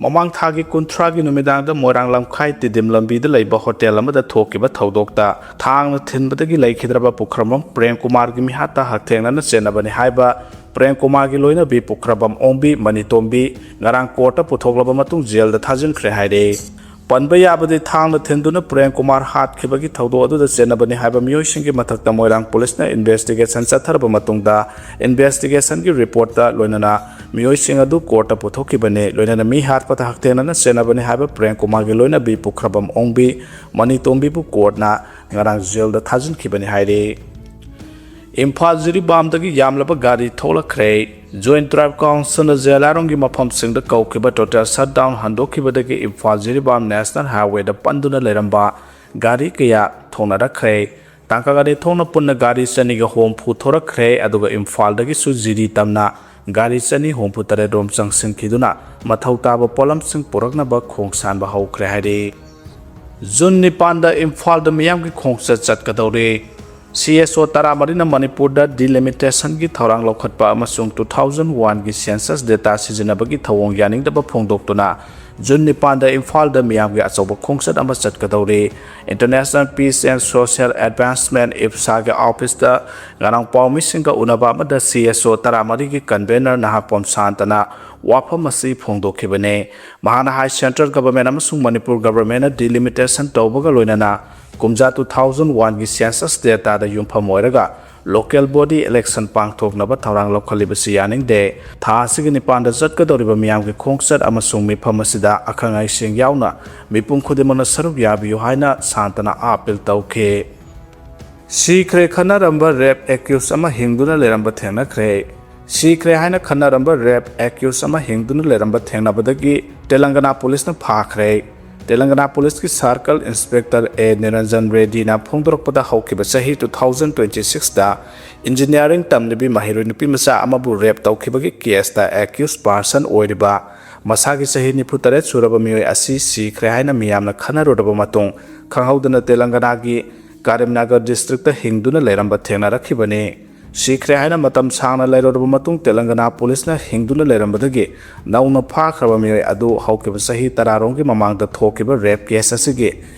ꯃꯃꯥꯡ ꯊꯥꯒꯤ ꯀꯨꯟꯊ꯭ꯔꯥꯒꯤ ꯅꯨꯃꯤꯗꯥꯡꯗ ꯃꯣꯏꯔꯥꯡ ꯂꯝꯈꯥꯏ ꯇꯤꯗꯤꯝ ꯂꯝꯕꯤꯗ ꯂꯩꯕ ꯍꯣꯇꯦꯜ ꯑꯃꯗ ꯊꯣꯛꯈꯤꯕ ꯊꯧꯗꯣꯛꯇ ꯊꯥꯡꯅ ꯊꯤꯟꯕꯗꯒꯤ ꯂꯩꯈꯤꯗ꯭ꯔꯕ ꯄꯨꯈ꯭ꯔꯝꯕꯝ ꯄ꯭ꯔꯦꯝ ꯀꯨꯃꯥꯔꯒꯤ ꯃꯤꯍꯥꯠꯇ ꯍꯛꯊꯦꯡꯅꯅ ꯆꯦꯟꯅꯕꯅꯤ ꯍꯥꯏꯕ ꯄ꯭ꯔꯦꯝ ꯀꯨꯃꯥꯔꯒꯤ ꯂꯣꯏꯅꯕꯤ ꯄꯨꯈ꯭ꯔꯕꯝ ꯑꯣꯡꯕꯤ ꯃꯅꯤꯇꯣꯝꯕꯤ ꯉꯔꯥꯡ ꯀꯣꯔꯠꯇ ꯄꯨꯊꯣꯛꯂꯕ ꯃꯇꯨꯡ ꯖꯦꯜꯗ ꯊꯥꯖꯤꯟꯈ꯭ꯔꯦ ꯍꯥꯏꯔꯦ꯫ ꯄꯟꯕ ꯌꯥꯕꯗꯤ ꯊꯥꯡꯅ ꯊꯤꯟꯗꯨꯅ ꯄ꯭ꯔꯦꯝ ꯀꯨꯃꯥꯔ ꯍꯥꯠꯈꯤꯕꯒꯤ ꯊꯧꯗꯣꯛ ꯑꯗꯨꯗ ꯆꯦꯟꯅꯕꯅꯤ ꯍꯥꯏꯕ ꯃꯤꯑꯣꯏꯁꯤꯡꯒꯤ ꯃꯊꯛꯇ ꯃꯣꯏꯔꯥꯡ ꯄꯨꯂꯤꯁꯅ investigation ꯆꯠꯊꯔꯕ ꯃꯇꯨꯡꯗ investigationꯒꯤ reportꯇ ꯂꯣꯏꯅꯅ ꯃꯤꯑꯣꯏꯁꯤꯡ ꯑꯗꯨ ꯀꯣꯔꯠꯇ ꯄꯨꯊꯣꯛꯈꯤꯕꯅꯤ꯫ ꯂꯣꯏꯅꯅ ꯃꯤ ꯍꯥꯠꯄꯗ ꯍꯛꯊꯦꯡꯅꯅ ꯆꯦꯟꯅꯕꯅꯤ ꯍꯥꯏꯕ ꯄ꯭ꯔꯦꯝ ꯀꯨꯃꯥꯔꯒꯤ ꯂꯣꯏꯅꯕꯤ ꯄꯨꯈ꯭ꯔꯕꯝ ꯑꯣꯡꯕꯤ ꯃꯅꯤꯇꯣꯝꯕꯤꯕꯨ ꯀꯣꯔꯠꯅ ꯉꯔꯥꯡ ꯖꯦꯜꯗ ꯊꯥꯖꯤꯟꯈꯤꯕꯅꯤ ꯍꯥꯏꯔꯤ꯫ ꯏꯝꯐꯥꯜ ꯖꯤꯔꯤꯕꯥꯝꯗꯒꯤ ꯌꯥꯝꯂꯕ ꯒꯥꯔꯤ ꯊꯣꯛꯂꯛꯈ꯭ꯔꯦ꯫ Joint Tribal Councilꯅ ꯖꯦꯂꯥꯏꯔꯣꯝꯒꯤ ꯃꯐꯝꯁꯤꯡꯗ ꯀꯧꯈꯤꯕ total shutdown ꯍꯟꯗꯣꯛꯈꯤꯕꯗꯒꯤ Imphal Jiribam National Highwayꯗ ꯄꯟꯗꯨꯅ ꯂꯩꯔꯝꯕ ꯒꯥꯔꯤ ꯀꯌꯥ ꯊꯣꯛꯅꯔꯛꯈ꯭ꯔꯦ꯫ ꯇꯥꯡꯀꯛ ꯑꯅꯤ ꯊꯣꯛꯅ ꯄꯨꯟꯅ ꯒꯥꯔꯤ ꯆꯅꯤꯒ ꯍꯨꯝꯐꯨ ꯊꯣꯔꯛꯈ꯭ꯔꯦ, ꯑꯗꯨꯒ ꯏꯝꯐꯥꯜꯗꯒꯤꯁꯨ ꯖꯤꯔꯤ ꯇꯝꯅ ꯒꯥꯔꯤ ꯆꯅꯤ ꯍꯨꯝꯐꯨ ꯇꯔꯦꯠ ꯔꯣꯝ ꯆꯪꯁꯤꯟꯈꯤꯗꯨꯅ ꯃꯊꯧ ꯇꯥꯕ ꯄꯣꯠꯂꯝꯁꯤꯡ ꯄꯨꯔꯛꯅꯕ ꯈꯣꯡ ꯁꯥꯟꯕ ꯍꯧꯈ꯭ꯔꯦ ꯍꯥꯏꯔꯤ꯫ ꯖꯨꯟ ꯅꯤꯄꯥꯟꯗ ꯏꯝꯐꯥꯜꯗ ꯃꯤꯌꯥꯝꯒꯤ ꯈꯣꯡꯆꯠ ꯆꯠꯀꯗꯧꯔꯤ꯫ ꯁꯤ ꯑꯦꯁ ꯑꯣ ꯇꯔꯥꯃꯔꯤꯅ ꯃꯅꯤꯄꯨꯔꯗ delimitationꯒꯤ ꯊꯧꯔꯥꯡ ꯂꯧꯈꯠꯄ ꯑꯃꯁꯨꯡ two thousand oneꯒꯤ census data ꯁꯤꯖꯤꯟꯅꯕꯒꯤ ꯊꯧꯑꯣꯡ ꯌꯥꯅꯤꯡꯗꯕ ꯐꯣꯡꯗꯣꯛꯇꯨꯅ ꯖꯨꯟ ꯅꯤꯄꯥꯟꯗ ꯏꯝꯐꯥꯜꯗ ꯃꯤꯌꯥꯝꯒꯤ ꯑꯆꯧꯕ ꯈꯣꯡꯆꯠ ꯑꯃ ꯆꯠꯀꯗꯧꯔꯤ꯫ International Peace and Social Advancement, IPSAꯒꯤ officeꯇ ꯉꯔꯥꯡ ꯄꯥꯎꯃꯤꯁꯤꯡꯒ ꯎꯅꯕ ꯑꯃꯗ ꯁꯤ ꯑꯦꯁ ꯑꯣ ꯇꯔꯥꯃꯔꯤꯒꯤ convener ꯅꯍꯥꯄꯣꯝ ꯁꯥꯟꯇꯅ ꯋꯥꯐꯝ ꯑꯁꯤ ꯐꯣꯡꯗꯣꯛꯈꯤꯕꯅꯤ꯫ ꯃꯍꯥꯛꯅ ꯍꯥꯏ, central government ꯑꯃꯁꯨꯡ ꯃꯅꯤꯄꯨꯔ governmentꯅ delimitation ꯇꯧꯕꯒ ꯂꯣꯏꯅꯅ ꯀꯨꯝꯖꯥ two thousand oneꯒꯤ census dataꯗ ꯌꯨꯝꯐꯝ ꯑꯣꯏꯔꯒ local body election ꯄꯥꯡꯊꯣꯛꯅꯕ ꯊꯧꯔꯥꯡ ꯂꯧꯈꯠꯂꯤꯕꯁꯤ ꯌꯥꯅꯤꯡꯗꯦ꯫ ꯊꯥ ꯑꯁꯤꯒꯤ ꯅꯤꯄꯥꯟꯗ ꯆꯠꯀꯗꯧꯔꯤꯕ ꯃꯤꯌꯥꯝꯒꯤ ꯈꯣꯡꯆꯠ ꯑꯃꯁꯨꯡ ꯃꯤꯐꯝ ꯑꯁꯤꯗ ꯑꯈꯪ ꯑꯍꯩꯁꯤꯡ ꯌꯥꯎꯅ ꯃꯤꯄꯨꯝ ꯈꯨꯗꯤꯡꯃꯛꯅ ꯁꯔꯨꯛ ꯌꯥꯕꯤꯌꯨ ꯍꯥꯏꯅ ꯁꯥꯟꯇꯅ appeal ꯇꯧꯈꯤ꯫ ꯁꯤꯈ꯭ꯔꯦ ꯈꯠꯅꯔꯝꯕ ꯔꯦꯞ ꯑꯦꯀ꯭ꯌꯨꯁ ꯑꯃ ꯍꯤꯡꯗꯨꯅ ꯂꯩꯔꯝꯕ ꯊꯦꯡꯅꯈ꯭ꯔꯦ꯫ ꯁꯤꯈ꯭ꯔꯦ ꯍꯥꯏꯅ ꯈꯠꯅꯔꯝꯕ ꯔꯦꯞ ꯑꯦꯀ꯭ꯌꯨꯁ ꯑꯃ ꯍꯤꯡꯗꯨꯅ ꯂꯩꯔꯝꯕ ꯊꯦꯡꯅꯕꯗꯒꯤ ꯇꯦꯂꯪꯒꯅꯥ ꯄꯨꯂꯤꯁꯅ ꯐꯥꯈ꯭ꯔꯦ꯫ ꯇꯦꯂꯪꯒꯅꯥ ꯄꯨꯂꯤꯁꯀꯤ ꯁꯥꯔꯀꯜ ꯏꯟꯁꯄꯦꯛꯇꯔ ꯑꯦ ꯅꯤꯔꯟꯖꯟ ꯔꯦꯗꯤꯅ ꯐꯣꯡꯗꯣꯔꯛꯄꯗ, ꯍꯧꯈꯤꯕ ꯆꯍꯤ two thousand twenty sixꯇ ꯏꯟꯖꯤꯅꯤꯌꯥꯔꯤꯡ ꯇꯝꯂꯤꯕꯤ ꯃꯍꯩꯔꯣꯏ ꯅꯨꯄꯤ ꯃꯆꯥ ꯑꯃꯕꯨ ꯔꯦꯞ ꯇꯧꯈꯤꯕꯒꯤ ꯀꯦꯁꯇ ꯑꯦꯀ꯭ꯌꯨꯁ ꯄꯥꯔꯁꯟ ꯑꯣꯏꯔꯤꯕ ꯃꯁꯥꯒꯤ ꯆꯍꯤ ꯅꯤꯐꯨ ꯇꯔꯦꯠ ꯁꯨꯔꯕ ꯃꯤꯑꯣꯏ ꯑꯁꯤ ꯁꯤꯈ꯭ꯔꯦ ꯍꯥꯏꯅ ꯃꯤꯌꯥꯝꯅ ꯈꯟꯅꯔꯨꯔꯕ ꯃꯇꯨꯡ, ꯈꯪꯍꯧꯗꯅ ꯇꯦꯂꯪꯒꯅꯥꯒꯤ ꯀꯥꯔꯤꯝꯅꯒꯔ ꯗꯤꯁꯇ꯭ꯔꯤꯛꯇ ꯍꯤꯡꯗꯨꯅ ꯂꯩꯔꯝꯕ ꯊꯦꯡꯅꯔꯛꯈꯤꯕꯅꯤ꯫ ꯁꯤꯈ꯭ꯔꯦ ꯍꯥꯏꯅ ꯃꯇꯝ ꯁꯥꯡꯅ ꯂꯩꯔꯨꯔꯕ ꯃꯇꯨꯡ, ꯇꯦꯂꯪꯒꯅꯥ ꯄꯨꯂꯤꯁꯅ ꯍꯤꯡꯗꯨꯅ ꯂꯩꯔꯝꯕꯗꯒꯤ ꯅꯧꯅ ꯐꯥꯈ꯭ꯔꯕ ꯃꯤꯑꯣꯏ ꯑꯗꯨ ꯍꯧꯈꯤꯕ ꯆꯍꯤ ꯇꯔꯥꯔꯣꯝꯒꯤ ꯃꯃꯥꯡꯗ ꯊꯣꯛꯈꯤꯕ ꯔꯦꯞ ꯀꯦꯁ ꯑꯁꯤꯒꯤ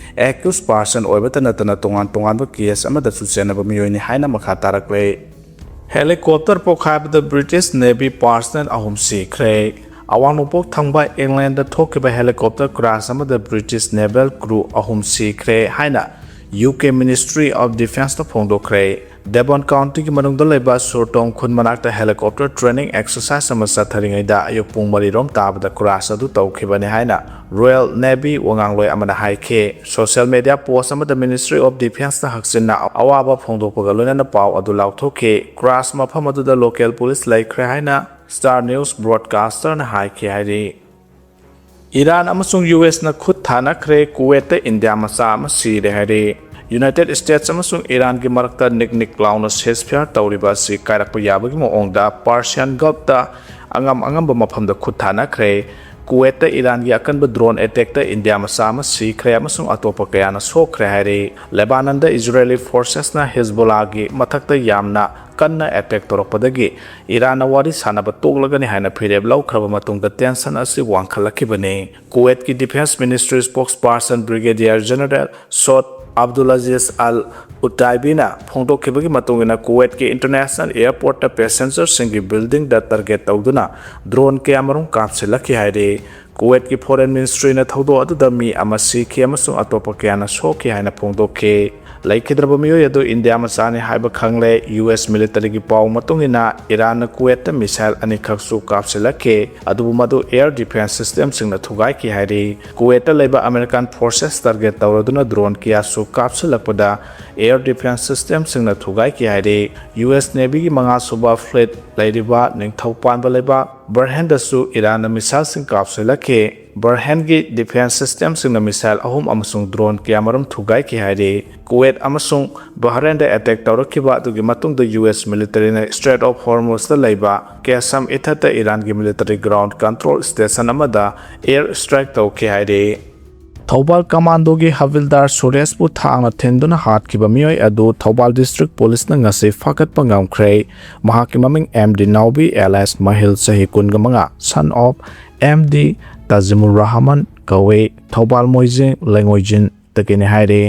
ꯑꯦꯀ꯭ꯌꯨꯁ ꯄꯥꯔꯁꯟ ꯑꯣꯏꯕꯇ ꯅꯠꯇꯅ ꯇꯣꯉꯥꯟ ꯇꯣꯉꯥꯟꯕ ꯀꯦꯁ ꯑꯃꯗꯁꯨ ꯆꯦꯟꯅꯕ ꯃꯤꯑꯣꯏꯅꯤ ꯍꯥꯏꯅ ꯃꯈꯥ ꯇꯥꯔꯛꯂꯦ꯫ ꯍꯦꯂꯤꯀꯣꯞꯇꯔ ꯄꯣꯈꯥꯏꯕꯗ ꯕ꯭ꯔꯤꯇꯤꯁ ꯅꯦꯚꯤ ꯄꯥꯔꯁꯅꯦꯜ ꯑꯍꯨꯝ ꯁꯤꯈ꯭ꯔꯦ꯫ ꯑꯋꯥꯡ ꯅꯣꯡꯄꯣꯛ ꯊꯪꯕ ꯏꯪꯂꯦꯟꯗ ꯊꯣꯛꯈꯤꯕ ꯍꯦꯂꯤꯀꯣꯞꯇꯔ ꯀ꯭ꯔꯥꯁ ꯑꯃꯗ ꯕ꯭ꯔꯤꯇꯤꯁ ꯅꯦꯚꯦꯜ ꯀ꯭ꯔꯨ ꯑꯍꯨꯝ ꯁꯤꯈ꯭ꯔꯦ ꯍꯥꯏꯅ ꯌꯨ ꯀꯦ ꯃꯤꯅꯤꯁꯇ꯭ꯔꯤ ꯑꯣꯐ ꯗꯤꯐꯦꯟꯁꯅ ꯐꯣꯡꯗꯣꯛꯈ꯭ꯔꯦ꯫ ꯗꯦꯕꯣꯟ ꯀꯥꯎꯟꯇꯤꯒꯤ ꯃꯅꯨꯡꯗ ꯂꯩꯕ ꯁꯨꯔꯇꯣꯡ ꯈꯨꯟ ꯃꯅꯥꯛꯇ ꯍꯦꯂꯤꯀꯣꯞꯇꯔ ꯇ꯭ꯔꯦꯅꯤꯡ ꯑꯦꯛꯁꯔꯁꯥꯏꯁ ꯑꯃ ꯆꯠꯊꯔꯤꯉꯩꯗ ꯑꯌꯨꯛ ꯄꯨꯡ ꯃꯔꯤ ꯔꯣꯝ ꯇꯥꯕꯗ ꯀ꯭ꯔꯥꯁ ꯑꯗꯨ ꯇꯧꯈꯤꯕꯅꯤ ꯍꯥꯏꯅ ꯔꯣꯌꯦꯜ ꯅꯦꯚꯤ ꯋꯥꯉꯥꯡꯂꯣꯏ ꯑꯃꯅ ꯍꯥꯏꯈꯤ꯫ ꯁꯣꯁꯤꯌꯦꯜ ꯃꯤꯗꯤꯌꯥ ꯄꯣꯁ ꯑꯃꯗ ꯃꯤꯅꯤꯁꯇ꯭ꯔꯤ ꯑꯣꯐ ꯗꯤꯐꯦꯟꯁꯅ ꯍꯛꯆꯤꯟꯅ ꯑꯋꯥꯕ ꯐꯣꯡꯗꯣꯛꯄꯒ ꯂꯣꯏꯅꯅ ꯄꯥꯎ ꯑꯗꯨ ꯂꯥꯎꯊꯣꯛꯈꯤ꯫ ꯀ꯭ꯔꯥꯁ ꯃꯐꯝ ꯑꯗꯨꯗ ꯂꯣꯀꯦꯜ ꯄꯨꯂꯤꯁ ꯂꯩꯈ꯭ꯔꯦ ꯍꯥꯏꯅ ꯁ꯭ꯇꯥꯔ ꯅ꯭ꯌꯨꯁ ꯕ꯭ꯔꯣꯗꯀꯥꯁꯇꯔꯅ ꯍꯥꯏꯈꯤ ꯍꯥꯏꯔꯤ꯫ ꯏꯔꯥꯟ ꯑꯃꯁꯨꯡ ꯌꯨ ꯑꯦꯁꯅ ꯈꯨꯠ ꯊꯥꯅꯈ꯭ꯔꯦ, ꯀꯨꯋꯦꯠꯇ ꯏꯟꯗꯤꯌꯥ ꯃꯆꯥ ꯑꯃ ꯁꯤꯔꯦ ꯍꯥꯏꯔꯤ꯫ ꯌꯨꯅꯥꯏꯇꯦꯗ ꯁ꯭ꯇꯦꯠꯁ ꯑꯃꯁꯨꯡ ꯏꯔꯥꯟꯒꯤ ꯃꯔꯛꯇ ꯅꯤꯛ ꯅꯤꯛ ꯂꯥꯎꯅ ꯁꯦꯁꯐꯤꯌꯥꯔ ꯇꯧꯔꯤꯕ ꯑꯁꯤ ꯀꯥꯏꯔꯛꯄ ꯌꯥꯕꯒꯤ ꯃꯑꯣꯡꯗ ꯄꯥꯔꯁꯤꯌꯥꯟ ꯒꯜꯐꯇ ꯑꯉꯝ ꯑꯉꯝꯕ ꯃꯐꯝꯗ ꯈꯨꯠ ꯊꯥꯅꯈ꯭ꯔꯦ꯫ ꯀꯨꯋꯦꯠꯇ ꯏꯔꯥꯟꯒꯤ ꯑꯀꯟꯕ ꯗ꯭ꯔꯣꯟ ꯑꯦꯇꯦꯛꯇ ꯏꯟꯗꯤꯌꯥ ꯃꯆꯥ ꯑꯃ ꯁꯤꯈ꯭ꯔꯦ ꯑꯃꯁꯨꯡ ꯑꯇꯣꯞꯄ ꯀꯌꯥꯅ ꯁꯣꯛꯈ꯭ꯔꯦ ꯍꯥꯏꯔꯤ꯫ ꯂꯦꯕꯥꯅꯟꯗ ꯏꯖꯔꯦꯂꯤ ꯐꯣꯔꯁꯦꯁꯅ ꯍꯤꯖꯕꯣꯂꯥꯒꯤ ꯃꯊꯛꯇ ꯌꯥꯝꯅ ꯀꯟꯅ ꯑꯦꯇꯦꯛ ꯇꯧꯔꯛꯄꯗꯒꯤ ꯏꯔꯥꯟꯅ ꯋꯥꯔꯤ ꯁꯥꯟꯅꯕ ꯇꯣꯛꯂꯒꯅꯤ ꯍꯥꯏꯅ ꯐꯤꯔꯦꯞ ꯂꯧꯈ꯭ꯔꯕ ꯃꯇꯨꯡꯗ ꯇꯦꯟꯁꯟ ꯑꯁꯤ ꯋꯥꯡꯈꯠꯂꯛꯈꯤꯕꯅꯤ꯫ ꯀꯨꯋꯦꯠꯀꯤ ꯗꯤꯐꯦꯟꯁ ꯃꯤꯅꯤꯁꯇ꯭ꯔꯤ ꯁ꯭ꯄꯣꯛꯁ ꯄꯥꯔꯁꯟ ꯕ꯭ꯔꯤꯒꯦꯗꯤꯌꯔ ꯖꯦꯅꯔꯦꯜ ꯁꯣꯠ ꯑꯕꯗꯨꯂꯥꯖꯤꯖ ꯑꯜ ꯎꯇꯥꯏꯕꯤꯅ ꯐꯣꯡꯗꯣꯛꯈꯤꯕꯒꯤ ꯃꯇꯨꯡ ꯏꯟꯅ, ꯀꯨꯋꯦꯠꯀꯤ ꯏꯟꯇꯔꯅꯦꯁꯅꯦꯜ ꯑꯦꯌꯔꯄꯣꯔꯠꯇ ꯄꯦꯁꯦꯟꯖꯔꯁꯤꯡꯒꯤ ꯕꯤꯜꯗꯤꯡꯗ ꯇꯥꯔꯒꯦꯠ ꯇꯧꯗꯨꯅ ꯗ꯭ꯔꯣꯟ ꯀꯌꯥꯃꯔꯨꯝ ꯀꯥꯞꯁꯤꯜꯂꯛꯈꯤ ꯍꯥꯏꯔꯤ꯫ ꯀꯨꯋꯦꯠꯀꯤ ꯐꯣꯔꯦꯟ ꯃꯤꯅꯤꯁꯇ꯭ꯔꯤꯅ ꯊꯧꯗꯣꯛ ꯑꯗꯨꯗ ꯃꯤ ꯑꯃ ꯁꯤꯈꯤ ꯑꯃꯁꯨꯡ ꯑꯇꯣꯞꯄ ꯀꯌꯥꯅ ꯁꯣꯛꯈꯤ ꯍꯥꯏꯅ ꯐꯣꯡꯗꯣꯛꯈꯤ꯫ ꯂꯩꯈꯤꯗ꯭ꯔꯕ ꯃꯤꯑꯣꯏ ꯑꯗꯨ ꯏꯟꯗꯤꯌꯥ ꯃꯆꯥꯅꯤ ꯍꯥꯏꯕ ꯈꯪꯂꯦ꯫ ꯌꯨ ꯑꯦꯁ ꯃꯤꯂꯤꯇꯔꯤꯒꯤ ꯄꯥꯎ ꯃꯇꯨꯡ ꯏꯟꯅ, ꯏꯔꯥꯟꯅ ꯀꯨꯋꯦꯠꯇ ꯃꯤꯁꯥꯏꯜ ꯑꯅꯤꯈꯛꯁꯨ ꯀꯥꯞꯁꯤꯜꯂꯛꯈꯤ, ꯑꯗꯨꯕꯨ ꯃꯗꯨ ꯑꯦꯌꯔ ꯗꯤꯐꯦꯟꯁ ꯁꯤꯁꯇꯦꯝꯁꯤꯡꯅ ꯊꯨꯒꯥꯏꯈꯤ ꯍꯥꯏꯔꯤ꯫ ꯀꯨꯋꯦꯠꯇ ꯂꯩꯕ ꯑꯃꯦꯔꯤꯀꯥꯟ ꯐꯣꯔꯁꯦꯁ ꯇꯥꯔꯒꯦꯠ ꯇꯧꯔꯗꯨꯅ ꯗ꯭ꯔꯣꯟ ꯀꯌꯥꯁꯨ ꯀꯥꯞꯁꯤꯜꯂꯛꯄꯗ ꯑꯦꯌꯔ ꯗꯤꯐꯦꯟꯁ ꯁꯤꯁꯇꯦꯝꯁꯤꯡꯅ ꯊꯨꯒꯥꯏꯈꯤ ꯍꯥꯏꯔꯤ꯫ ꯌꯨ ꯑꯦꯁ ꯅꯦꯚꯤꯒꯤ ꯃꯉꯥ ꯁꯨꯕ ꯐ꯭ꯂꯤꯠ ꯂꯩꯔꯤꯕ ꯅꯤꯡꯊꯧ ꯄꯥꯟꯕ ꯂꯩꯕꯥꯛ ꯕꯔꯍꯦꯟꯗꯁꯨ ꯏꯔꯥꯟꯅ ꯃꯤꯁꯥꯏꯜꯁꯤꯡ ꯀꯥꯞꯁꯤꯜꯂꯛꯈꯤ꯫ ꯕꯔꯍꯦꯟꯒꯤ ꯗꯤꯐꯦꯟꯁ ꯁꯤꯁꯇꯦꯝꯁꯤꯡꯅ ꯃꯤꯁꯥꯏꯜ ꯑꯍꯨꯝ ꯑꯃꯁꯨꯡ ꯗ꯭ꯔꯣꯟ ꯀꯌꯥꯃꯔꯨꯝ ꯊꯨꯒꯥꯏꯈꯤ ꯍꯥꯏꯔꯤ꯫ ꯀꯨꯋꯦꯠ ꯑꯃꯁꯨꯡ ꯕꯍꯔꯦꯟꯗ ꯑꯦꯇꯦꯛ ꯇꯧꯔꯛꯈꯤꯕ ꯑꯗꯨꯒꯤ ꯃꯇꯨꯡꯗ ꯌꯨ ꯑꯦꯁ ꯃꯤꯂꯤꯇꯔꯤꯅ ꯁ꯭ꯇ꯭ꯔꯦꯠ ꯑꯣꯐ ꯍꯣꯔꯃꯨꯖꯇ ꯂꯩꯕ ꯀꯦꯁꯝ ꯏꯊꯠꯇ ꯏꯔꯥꯟꯒꯤ ꯃꯤꯂꯤꯇꯔꯤ ꯒ꯭ꯔꯥꯎꯟ ꯀꯟꯇ꯭ꯔꯣꯜ ꯁ꯭ꯇꯦꯁꯟ ꯑꯃꯗ ꯑꯦꯌꯔ ꯁ꯭ꯇ꯭ꯔꯥꯏꯛ ꯇꯧꯈꯤ ꯍꯥꯏꯔꯤ꯫ ꯊꯧꯕꯥꯜ ꯀꯃꯥꯟꯗꯣꯒꯤ ꯍꯕꯤꯜꯗꯥꯔ ꯁꯨꯔꯦꯁꯄꯨ ꯊꯥꯡꯅ ꯊꯤꯟꯗꯨꯅ ꯍꯥꯠꯈꯤꯕ ꯃꯤꯑꯣꯏ ꯑꯗꯨ ꯊꯧꯕꯥꯜ ꯗꯤꯁꯇ꯭ꯔꯤꯛ ꯄꯨꯂꯤꯁꯅ ꯉꯁꯤ ꯐꯥꯒꯠꯄ ꯉꯝꯈ꯭ꯔꯦ꯫ ꯃꯍꯥꯛꯀꯤ ꯃꯃꯤꯡ ꯑꯦꯝ ꯗꯤ ꯅꯥꯎꯕꯤ alias ꯃꯍꯤꯜ, ꯆꯍꯤ ꯀꯨꯟꯒ ꯃꯉꯥ, son of M D Tajimur Rahman ꯀꯧꯏ꯫ ꯊꯧꯕꯥꯜ ꯃꯣꯏꯖꯤꯡ ꯂꯩꯉꯣꯏꯖꯤꯟꯗꯒꯤꯅꯤ ꯍꯥꯏꯔꯤ꯫